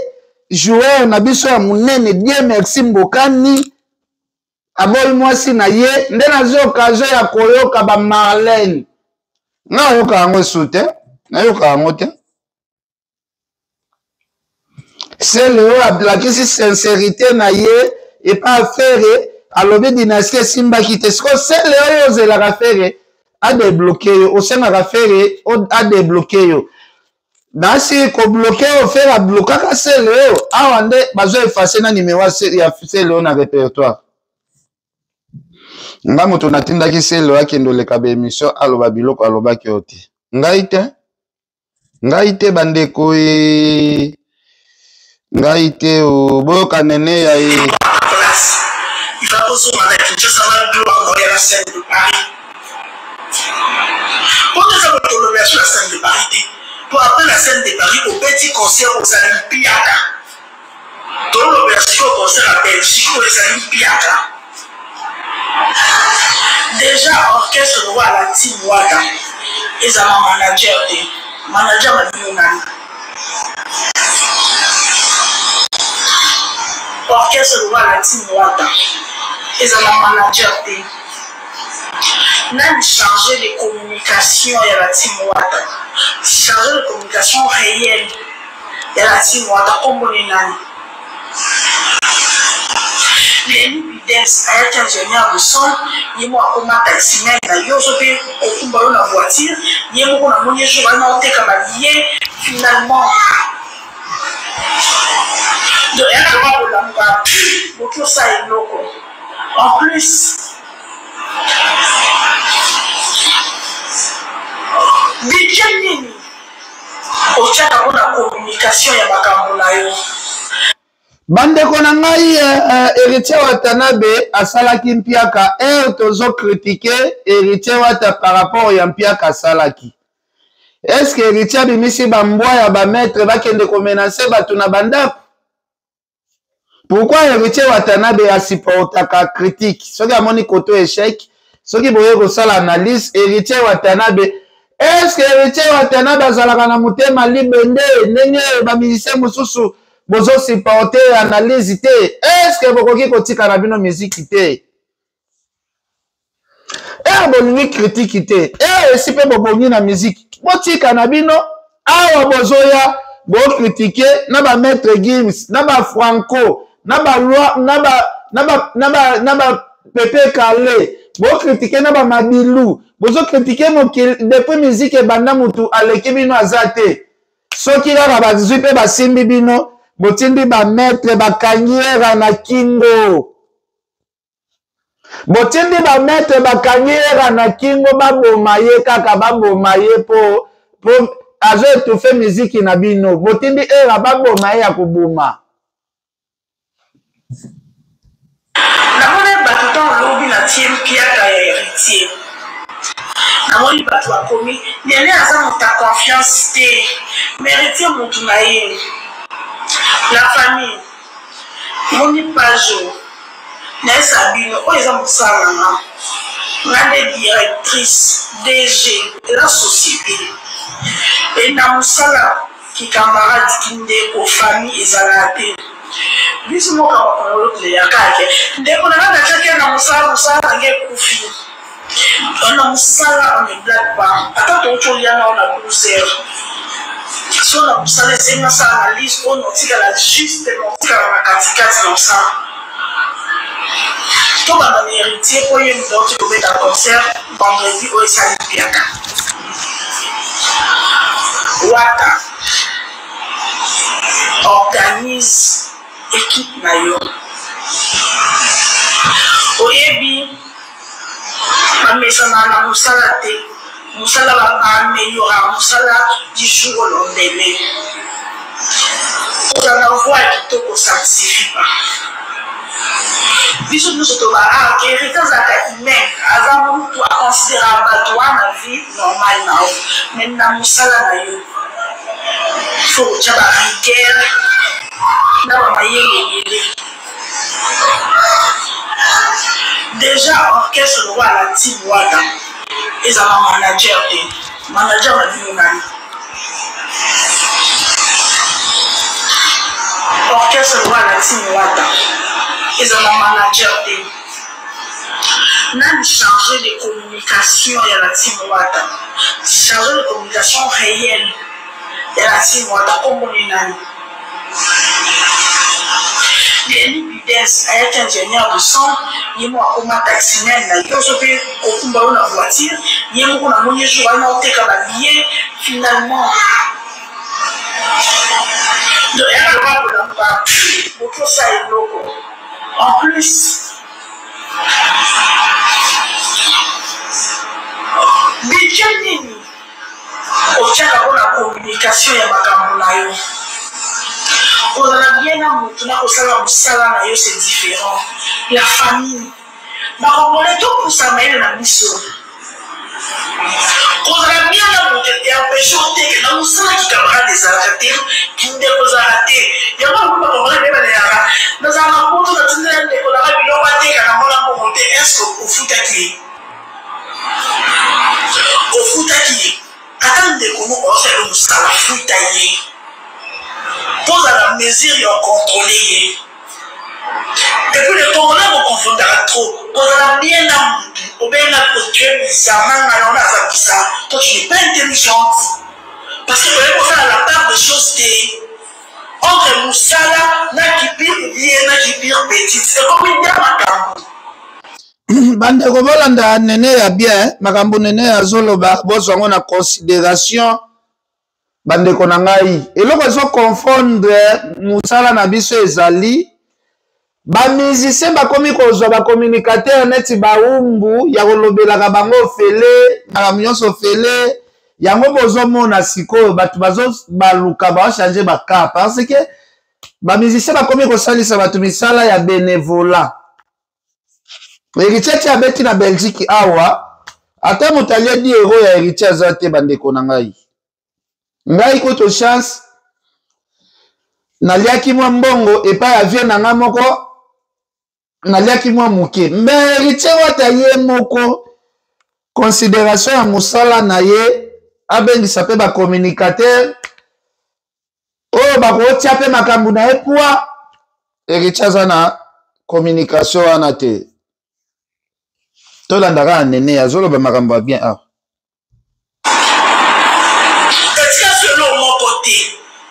joueur na biso ya monene Dieu merci Mbokani aboyi mwasi na ye nde nazwi occasion ya koyoka ba Marlène nga ayoka yango esu te. Nayoka yango te. Sele oyo alakisi sincérité na ye epa Ferre, alobi dynastie esimbaki te. Sikoyo sele oyo ozelaka Ferre adebloke yo, osengaka Ferre adebloke yo, nasi kobloke oyo Ferre ablokaka sele oyo awa nde bazo efase na nimero ya sele oyo na répertoire. Nga moto natindaki sele oyo akende oleka ba émission aloba biloko alobaki oyo te, ngai te, ngai te bandeko e, ngai te o, boyoka nene ya e. Il va kozonga na Kinshasa na gloire na ya la scène de Paris. Mpo toza kotolobela sur la scène de Paris te. Mpo après la scène de Paris obeti concert ozali mpiaka. Tolobela sikoyo concert ya Belgique oyo ezali mpiaka. Déjà orchestre lokola la team Wata ezala manager te. Manager na bino nani? Orchestre lokola la team Wata ezala manager te. Nani chargé de communication ya la team Wata? Chargé de communication réelle ya la team Wata kombo ni nani? Leni Bides ayaki ingénieur de son, ye moko akoma taximan na yo, so mpe kokumba yo na voiture, ye moko namoni ye jour wana oteka babillet finalement. Donc yaka kaka kolamuka boki osala eloko en plus budget nini otiaka mpo na communication ya makambo na yo? Bandeko na ngai, Héritier Watanabe asalaki mpiaka. Heure tozo critiquer Héritier Wata par rapport ya mpiaka asalaki, est-ce que Héritier abimisi bambwa ya bamaître bakende komenacer bato na bandako? Pourquoi Héritier Watanabe asupportaka critique? Soki amoni koto échec, soki boye kosala analyse Héritier Watanabe, est-ce que Héritier Watanabe azalaka na motema libende ndenge bamusicien mosusu bozosupporte analyse te? Est-ce que bokoki kotika na bino miziki te? Ere bolingi kritiki te, ere esi mpe bobongi na miziki, botika na bino. Awa bozoya bokritike na bamaître Gims, na bafranco, na baloi, na ba Pepe Kale, bokritike na bamabilu, bozokritike mokili. Depuis miziki ebanda, motu aleki bino aza te. Soki kaka bazwi mpe basimbi bino, botindi bamaître bakangi era na kingo, botindi bamaître bakangi era na kingo, baboma ye kaka, baboma ye po azo étouffe miziki na bino. Botindi era baboma ye ya koboma. Namoni bato ntango lobi natie mpiaka ya Héritier, namoni bato bakomi nene aza moto ya confiance te, mais Héritier motu na ye la famille. Moni page oyo nayesa bino, oyo eza mosala na nga, nga nde directrice DG eza société e na mosala kikamarade, kindeko, famille ezalaka te. Biso moko ya bakongolo toleyaka ke ndeko na nga natiaki na mosala, mosala na nga ekufi na mosala. On ne blague pas, ata touti olia nao na 12 heures, so na mosala esengi nasala analyse oyo naotikala juste, naotikala na katikati na mosala. Tobanda na Héritier mpo ye moto auti kobeta concert vendredi oyo esali mpiaka. Wata, organise équipe na yo. Oyebi bamesana na mosala te, mosala baameliora mosala du jour au lendemain. Kozala na voix ya kitoko, ça ne suffit pas. Biso nyonso toba ah, Héritier azalaka humain, aza mutu aconsidera bato wana vie normale na yo, mais na mosala na yo faut kotya barigueur na bamayele ebele. Déjà orchestre lokola la team Wata ezala manager te. Manager na bino nani? Orchestre lokola la team Wata ezala manager te. Nani chargé de communication ya la team Wata? Chargé de communication réelle ya la team Wata, kombo ni nani? Denis Bides ayaki ingénieur de son, ye moko akoma taximan na yo ozo mpe kokumba yo na voiture, ye moko namoni ye jour wana oteka ba billet finalement. Donc yaka lokola kolamuka boki osala eloko en plus budget nini otiaka mpo na communication ya makambo na yo? Kozala bien na motu na kosala mosala na yo, c'est différent. La famille bakongole, topusa mayele na biso. Kozala bien na moto empêche oteke na mosala. Kikamarade ezalaka te, kindeko ezalaka te. Yango lokola bakongole nde balelaka, nazala na poto, natindela ndeko nanga biloko ateka, namona mbongo te. Est-ce ofutaki ye? Ofutaki ye? Ata ndeko moko osala mosala, futa ye mpo ozala mesure ya contrôle ye. Et puis le Congolais boconfondaka trop. Kozala bien na mutu obenga tu es bizarre, na ngai wana aza bizarre, toi tu n'es pas intelligente, parce que oyebi kosala la part de choses te entre mosala na kibir bien na kibir petite, ekomi nde makambo. Bandeko, bolanda nene ya bien, makambo nene azoloba, bozwa yango na considération. Bandeko na ngai, eloko ezoconfondre mosala na biso ezali bamusicien bakomi kozwa bacommunicateur neti baumbu ya kolobelaka bango ofele, makambo nyonso ofele. Yango bozomona sikoyo bato bazobaluka, baochange baka, parce que bamusicien bakomi kosalisa bato misala ya bénévolat. Héritier ti abeti na Belgique awa, ata moto alia 10 euro ya Héritier aza te. Bandeko na ngai, ngai kutu chance naliaki mwa mbongo epai ya vie na ngai moko, naliaki mwa moke. Mais Héritier Wata ye moko, considération ya mosala na ye, abengisa mpe bacommunicateur oyo bakotia mpe makambo na ye pwa. Héritier aza na communication wana te. Tolanda kaka nene azoloba makambo ya bien awa. Etika solo moko te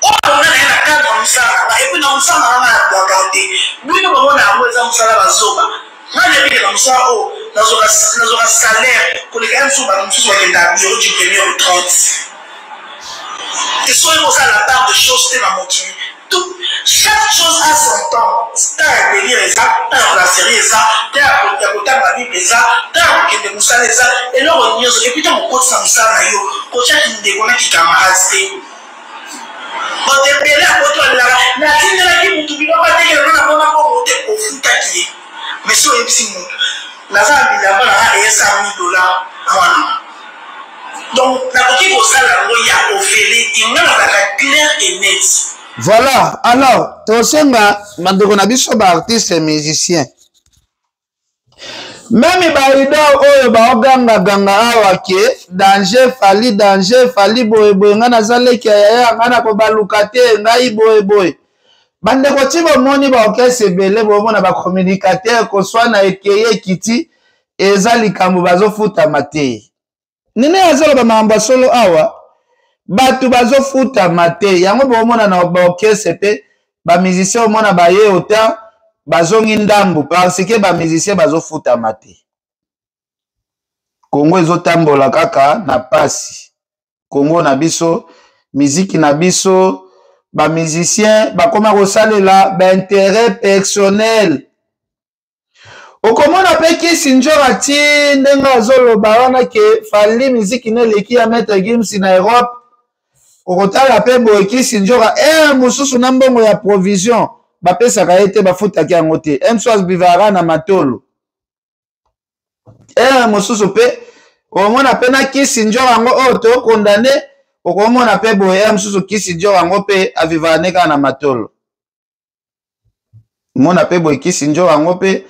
oyo nga na ye na cadre ya mosala na nga. Et puis na mosala na nga na bwaka te. Bino bamona yango eza mosala bazoba. Nga nayebike na mosala oyo nazwaka salaire koleka ya mosusu. Bato mosusu bakendaka bureau du premier au 30. Esoki kosala la part de chose te na mokili, tout, chaque chose a son temps. Temps ya délire eza, temps ya kola série eza, temps ya kotanga Bible eza, temps ya kokende mosala eza, eloko nyonso. Et puis ntango okotisa mosala na yo, kotiaki ndeko na kikamarade te. Bato ebele ya poto alelaka, natindelaki motu biloko atekela, na namona mbongo te. Ofutaki ye, mais so oyebisi motu naza na bilamba na nga eyesa 1000 dollar wana, donc nakoki kosala yango ya ofele te. Nga nazalaka clair et net. Voilà, alors tosenga bandeko na biso baartiste musicien, même baidor oyo baogangaganga awa ke danger Fally, danger Fally, boyeboye, ngai naza leki ya yaya, ngai nakobaluka te, ngai boyeboye. Bandeko, ti bomoni baorchestre ebele, bomona bacommunicateur koswana ekeye ekiti, eza likambo bazofutama te. Nene azoloba makambo ya solo awa, bato bazofutama te. Yango bomona na baorchestre mpe bamusicien, omona baye autant bazongi ndambu parce que bamusicien bazofutama te. Kongo ezotambola kaka na pasi. Kongo na biso, miziki na biso, bamusicien bakoma kosalela baintérêt personnel. Okomona mpe kisi nzoka ti ndenge azoloba wana ke Fally miziki na eleki ya Maître Gims na Europe. Okotala mpe boye kisi nzoka ere mosusu na mbongo ya provision bapesaka ye te, bafutaki yango te. Mso bivara na matolo ere mosusu mpe okomona mpe na kisi nzoka yango oyo tokondane. Okomona mpe boye ere mosusu kisi nzoka yango mpe avivaka ne kaka na matolo. Mona mpe boye kisi nzoka yango mpe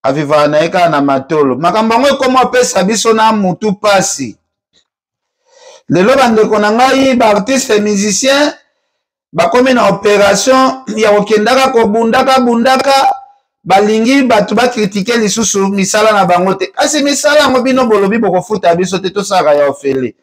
avivaka na ye kaka na matolo. Makambo yango ekoma opesa biso na mutu pasi lelo. Bandeko na ngai baartiste musicien bakomi na opération ya kokendaka kobundaka bundaka. Balingi bato bakritike lisusu misala na bango te. Kasi misala yango bino bolobi bokofuta biso te, tosalaka ya ofele.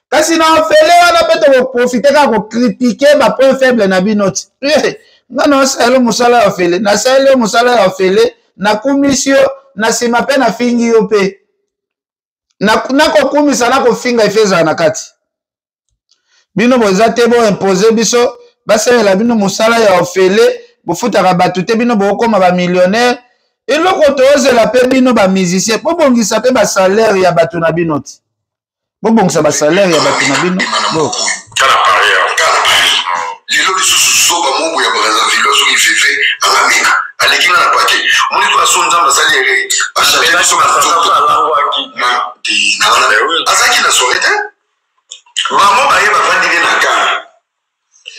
Kasi na ofele wana mpe tokoprofite kaka kokritike bapoint faible na bino ti. Eh, nga naosalela mosala ya ofele, nasaleli yo mosala ya ofele, nakumisi yo, na nsima mpe nafingi yo mpe. Nakokumisa nakofinga efe ezala na kati. Bino boza te bo impose biso basalela bino mosala ya ofele, bofutaka bato te, bino bokoma ba millionnaire. Eloko tozela mpe bino ba musicien bobongisa mpe ba salaire ya bato na bino ti. Bobongisa ba salaire ya bato na bino. Bo. Kala Paris, kala Paris. Lelo lisusu zoba moko ya Brazzaville soki veve angameka aleki nga na pake omoni to aso nzambe asali ere achange biso na nzoto azalaki na soirée te. Bango baye bavandi nde na kar.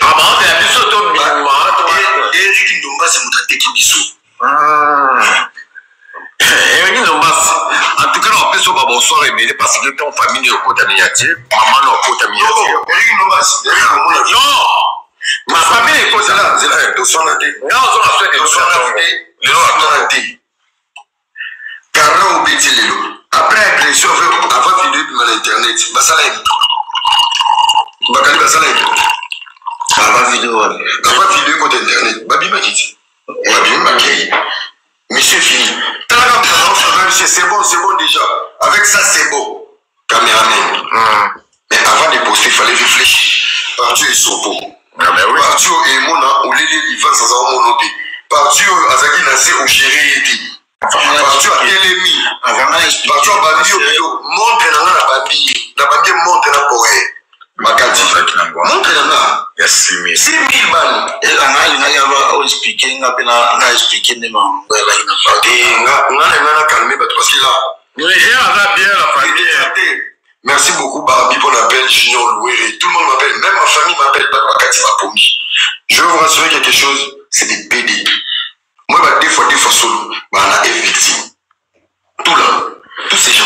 Ah, bango ya biso to bima to Eric Ndombasi moto ateki biso. Ah. Eric Ndombasi, en tout cas na opesa ba bonsoir ebele parce que ton famille okota miniature, maman na okota miniature. Eric Ndombasi, Eric omona. Non. Ma famille ekota na nzela toswana te. Nga ozonga swede toswana te. Lelo atona te. Carla obeti lelo après agression avant video ebima na internet basala ye bakali basala ye avant video wana avant video ekota internet babimaki ti babimi bakei monsieur fini talaka monsieur, c'est bon, c'est bon déjà, avec ça c'est bon, caméraman. Mais avant de poster, il fallait réfléchir. Parti esopo. Ah, ben oui. Parti oyo emona oleli livance aza omono te. Parti oyo azalaki na se ogere ye te. Parti oyo atelemi. Parti oyo abambi yo bilo montre na nga na bambi ye. Na bambi ye montre na poe. Makati. Montre na nga. Ya 6000. 6000 balles. Ela nga alingaki aba o expliquer nga pe na expliquer nde makambo elaki na parti. Eh, nga nga na nga na calmer bato parce que là. Niger aza bien la famille. Merci beaucoup Barbie pour l'appel, Junior Louéré. Tout le monde m'appelle, même ma famille m'appelle, Bakati Mapongi. Je veux vous rassurer quelque chose, c'est des PD. Moi, bah, des fois solo, bah, on a victime. Tout là, tous ces gens.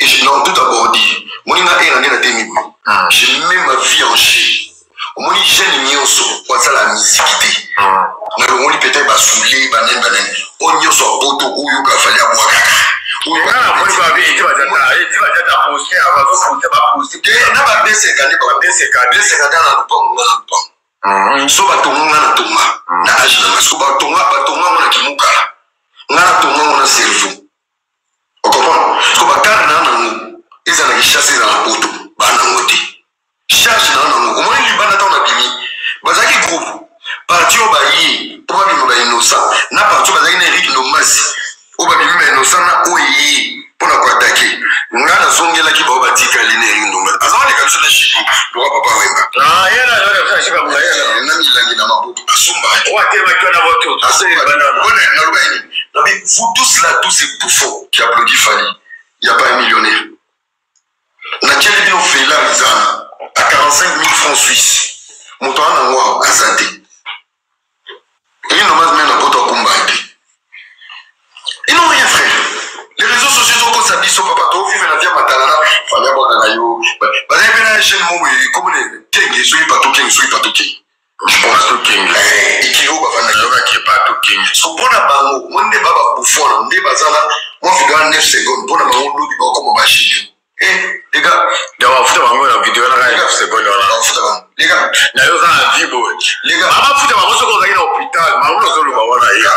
Et je n'en tout d'abord dit, moi, il a un je mets ma vie en jeu. Omoni jeune nyonso oasala miziki te nalongoli peut-être basule banani banani oyo nyonso ya poto oyo kafali abwakaka na ba 250 na lopango nga na lopango so batonga nga na tonga na age na nga so batonga batonga ngo na kimukala nga na tonga ngo na cerveau ocomprendre so bakare na nango eza na Kinshasa eza na poto baa nango te charge na nango omoni libanda ntango nabimi bazalaki groupe parti oyo baye mpo babima ba innocent na parti oyo bazalaki na Eric Ndombasi oyo babimi ba innocent na oyo ye mpo na koatake nga nazongelaki bao batikali na Eric Ndombasi aza waleka biso na jipo loka papa Wemba na milangi na maboko asomba. Naloba nini? Nabi, vous tous là, tous ces bouffons qui applaudissent Fally, il n'y a pas un millionnaire. Natieli bino vela eza à 45 000 francs suisse, moto wana nango awa aza te. Eric Ndombasi meme na poto akumba te. Ils n'ont rien, frère. Les réseaux sociaux ezokosa biso papa tovivre na via matalana Fally abwaka na yo bazali mpe na chaîne moko ekomone kenge soki pato kenge soki pato kenge. Je pense to kenge. Ekilo bavandaki. Nayokaki pato kenge. So mpona bango mo nde ba babufona nde baza na mwa video ya 9 seconde mpona bango lobi bakoma bagéniaux. Eh, les gars. Ya bafuta bango na video wana kaka 9 seconde wana. Bafuta bango. Les gars. Na yo oza na vie boye. Les gars. Bafuta bango soki ozalaki na hôpital, bango nazoloba wana ye.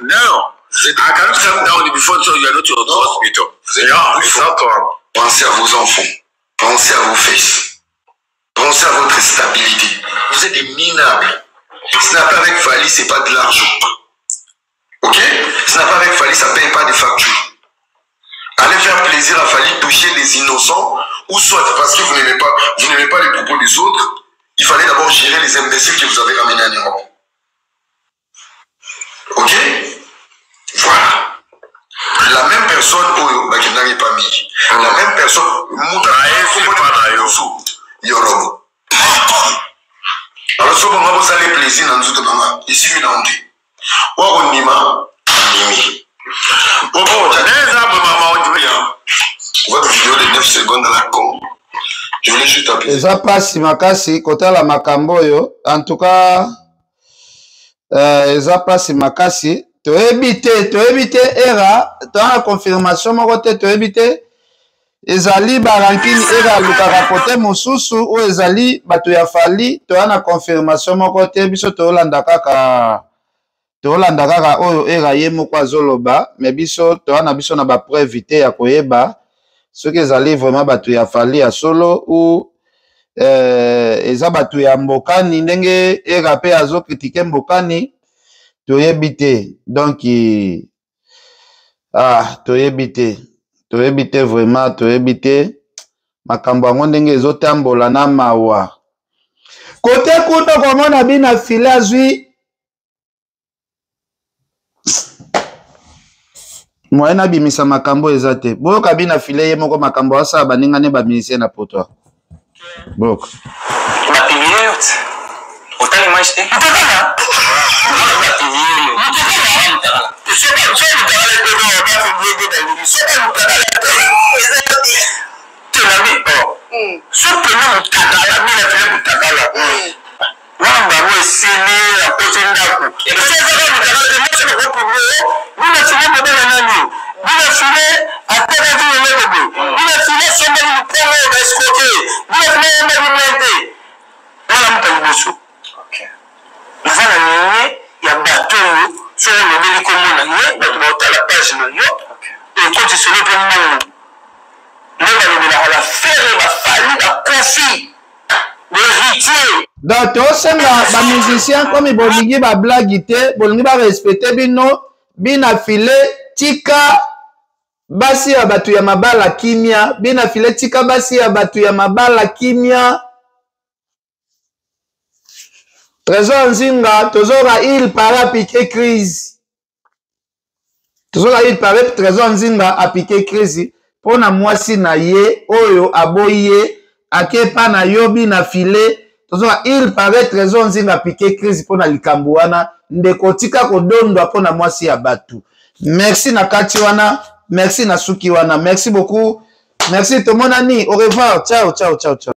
Non. I cannot come down before so you are not to the hospital. Yeah, exactement. Pensez à vos enfants. Pensez à vos fesses. Pensez à votre stabilité. Vous êtes des minables. Snap avec Fally, c'est pas de l'argent. Ok? Snap avec Fally, ça paye pas des factures. Allez faire plaisir à Fally, toucher les innocents, ou soit parce que vous n'aimez pas les propos des autres, il fallait d'abord gérer les imbéciles que vous avez ramenés en Europe. Ok? Voilà. La même personne, oyo, bakendaki pas mis. La même personne, muta, yorobo. Alors, so bango bosali plaisir na nzoto nanga, esimi na honte. Wako ndima, ndimi. Bobo, neza mama ondimi ya. Votre vidéo de 9 secondes à la con. Je voulais juste appeler. Eza pasi makasi kotala makambo oyo. En tout cas, eza pasi makasi. Toyebi te, toyebi te era, toza na confirmation moko te, toyebi te ezali barankini era alukaka kote mosusu oyo ezali bato ya Fally. Toza na confirmation moko te, biso tolanda kaka, tolanda kaka oyo era ye moko azoloba, me biso toza na biso na bapreuve te ya koyeba soki ezali vraiment bato ya Fally ya solo ou eza bato ya Mbokani, ndenge era mpe azokritike Mbokani. Toyebi te, donc ah, toyebi te, toyebi te vraiment, toyebi te makambo yango ndenge ezotambola na mawa. Kote kuna komona bina file azwi moyen nabimisa makambo eza te. Boyoka bina file ye moko makambo asala baninga ne baministère na poto. Boyoka otali image te. Soki mutakala bina file mutakala wana bango esili akoti ndako esezaka mutakala te mwasi nakopublie bina file mobala nani, bina file atekaki eloko boye, bina file asombaki lupango oyo baescroke, bina file ayembaki bien te. Wana moto ya liboso naza na ligne ya bato oyo soki olobeli kombo na ye, bato baotala page na yo, ekoti solo mpe mbongo nde balobelaka baFerre, baFally, baKoffi, baHéritier. Donc tosenga bamusicien, komi bolingi bablague te, bolingi barespecte bino. Bina file tika basi ya bato ya mabala kimia. Bina file tika basi ya bato ya mabala kimia. Trésor Nzinga, tozoka il para piqué crise, tozoka il paraît Trésor Nzinga apike crise mpo na mwasi na ye oyo aboyi ye ake epa na yo bina file. Tozoka il paraît Trésor Nzinga apike crise mpo na likambo wana. Ndeko, tika kodondwa mpo na mwasi ya bato. Merci na kati wana, merci na suki wana, merci beaucoup, merci. Tomonani, au revoir, ciao ciao ciao ciao.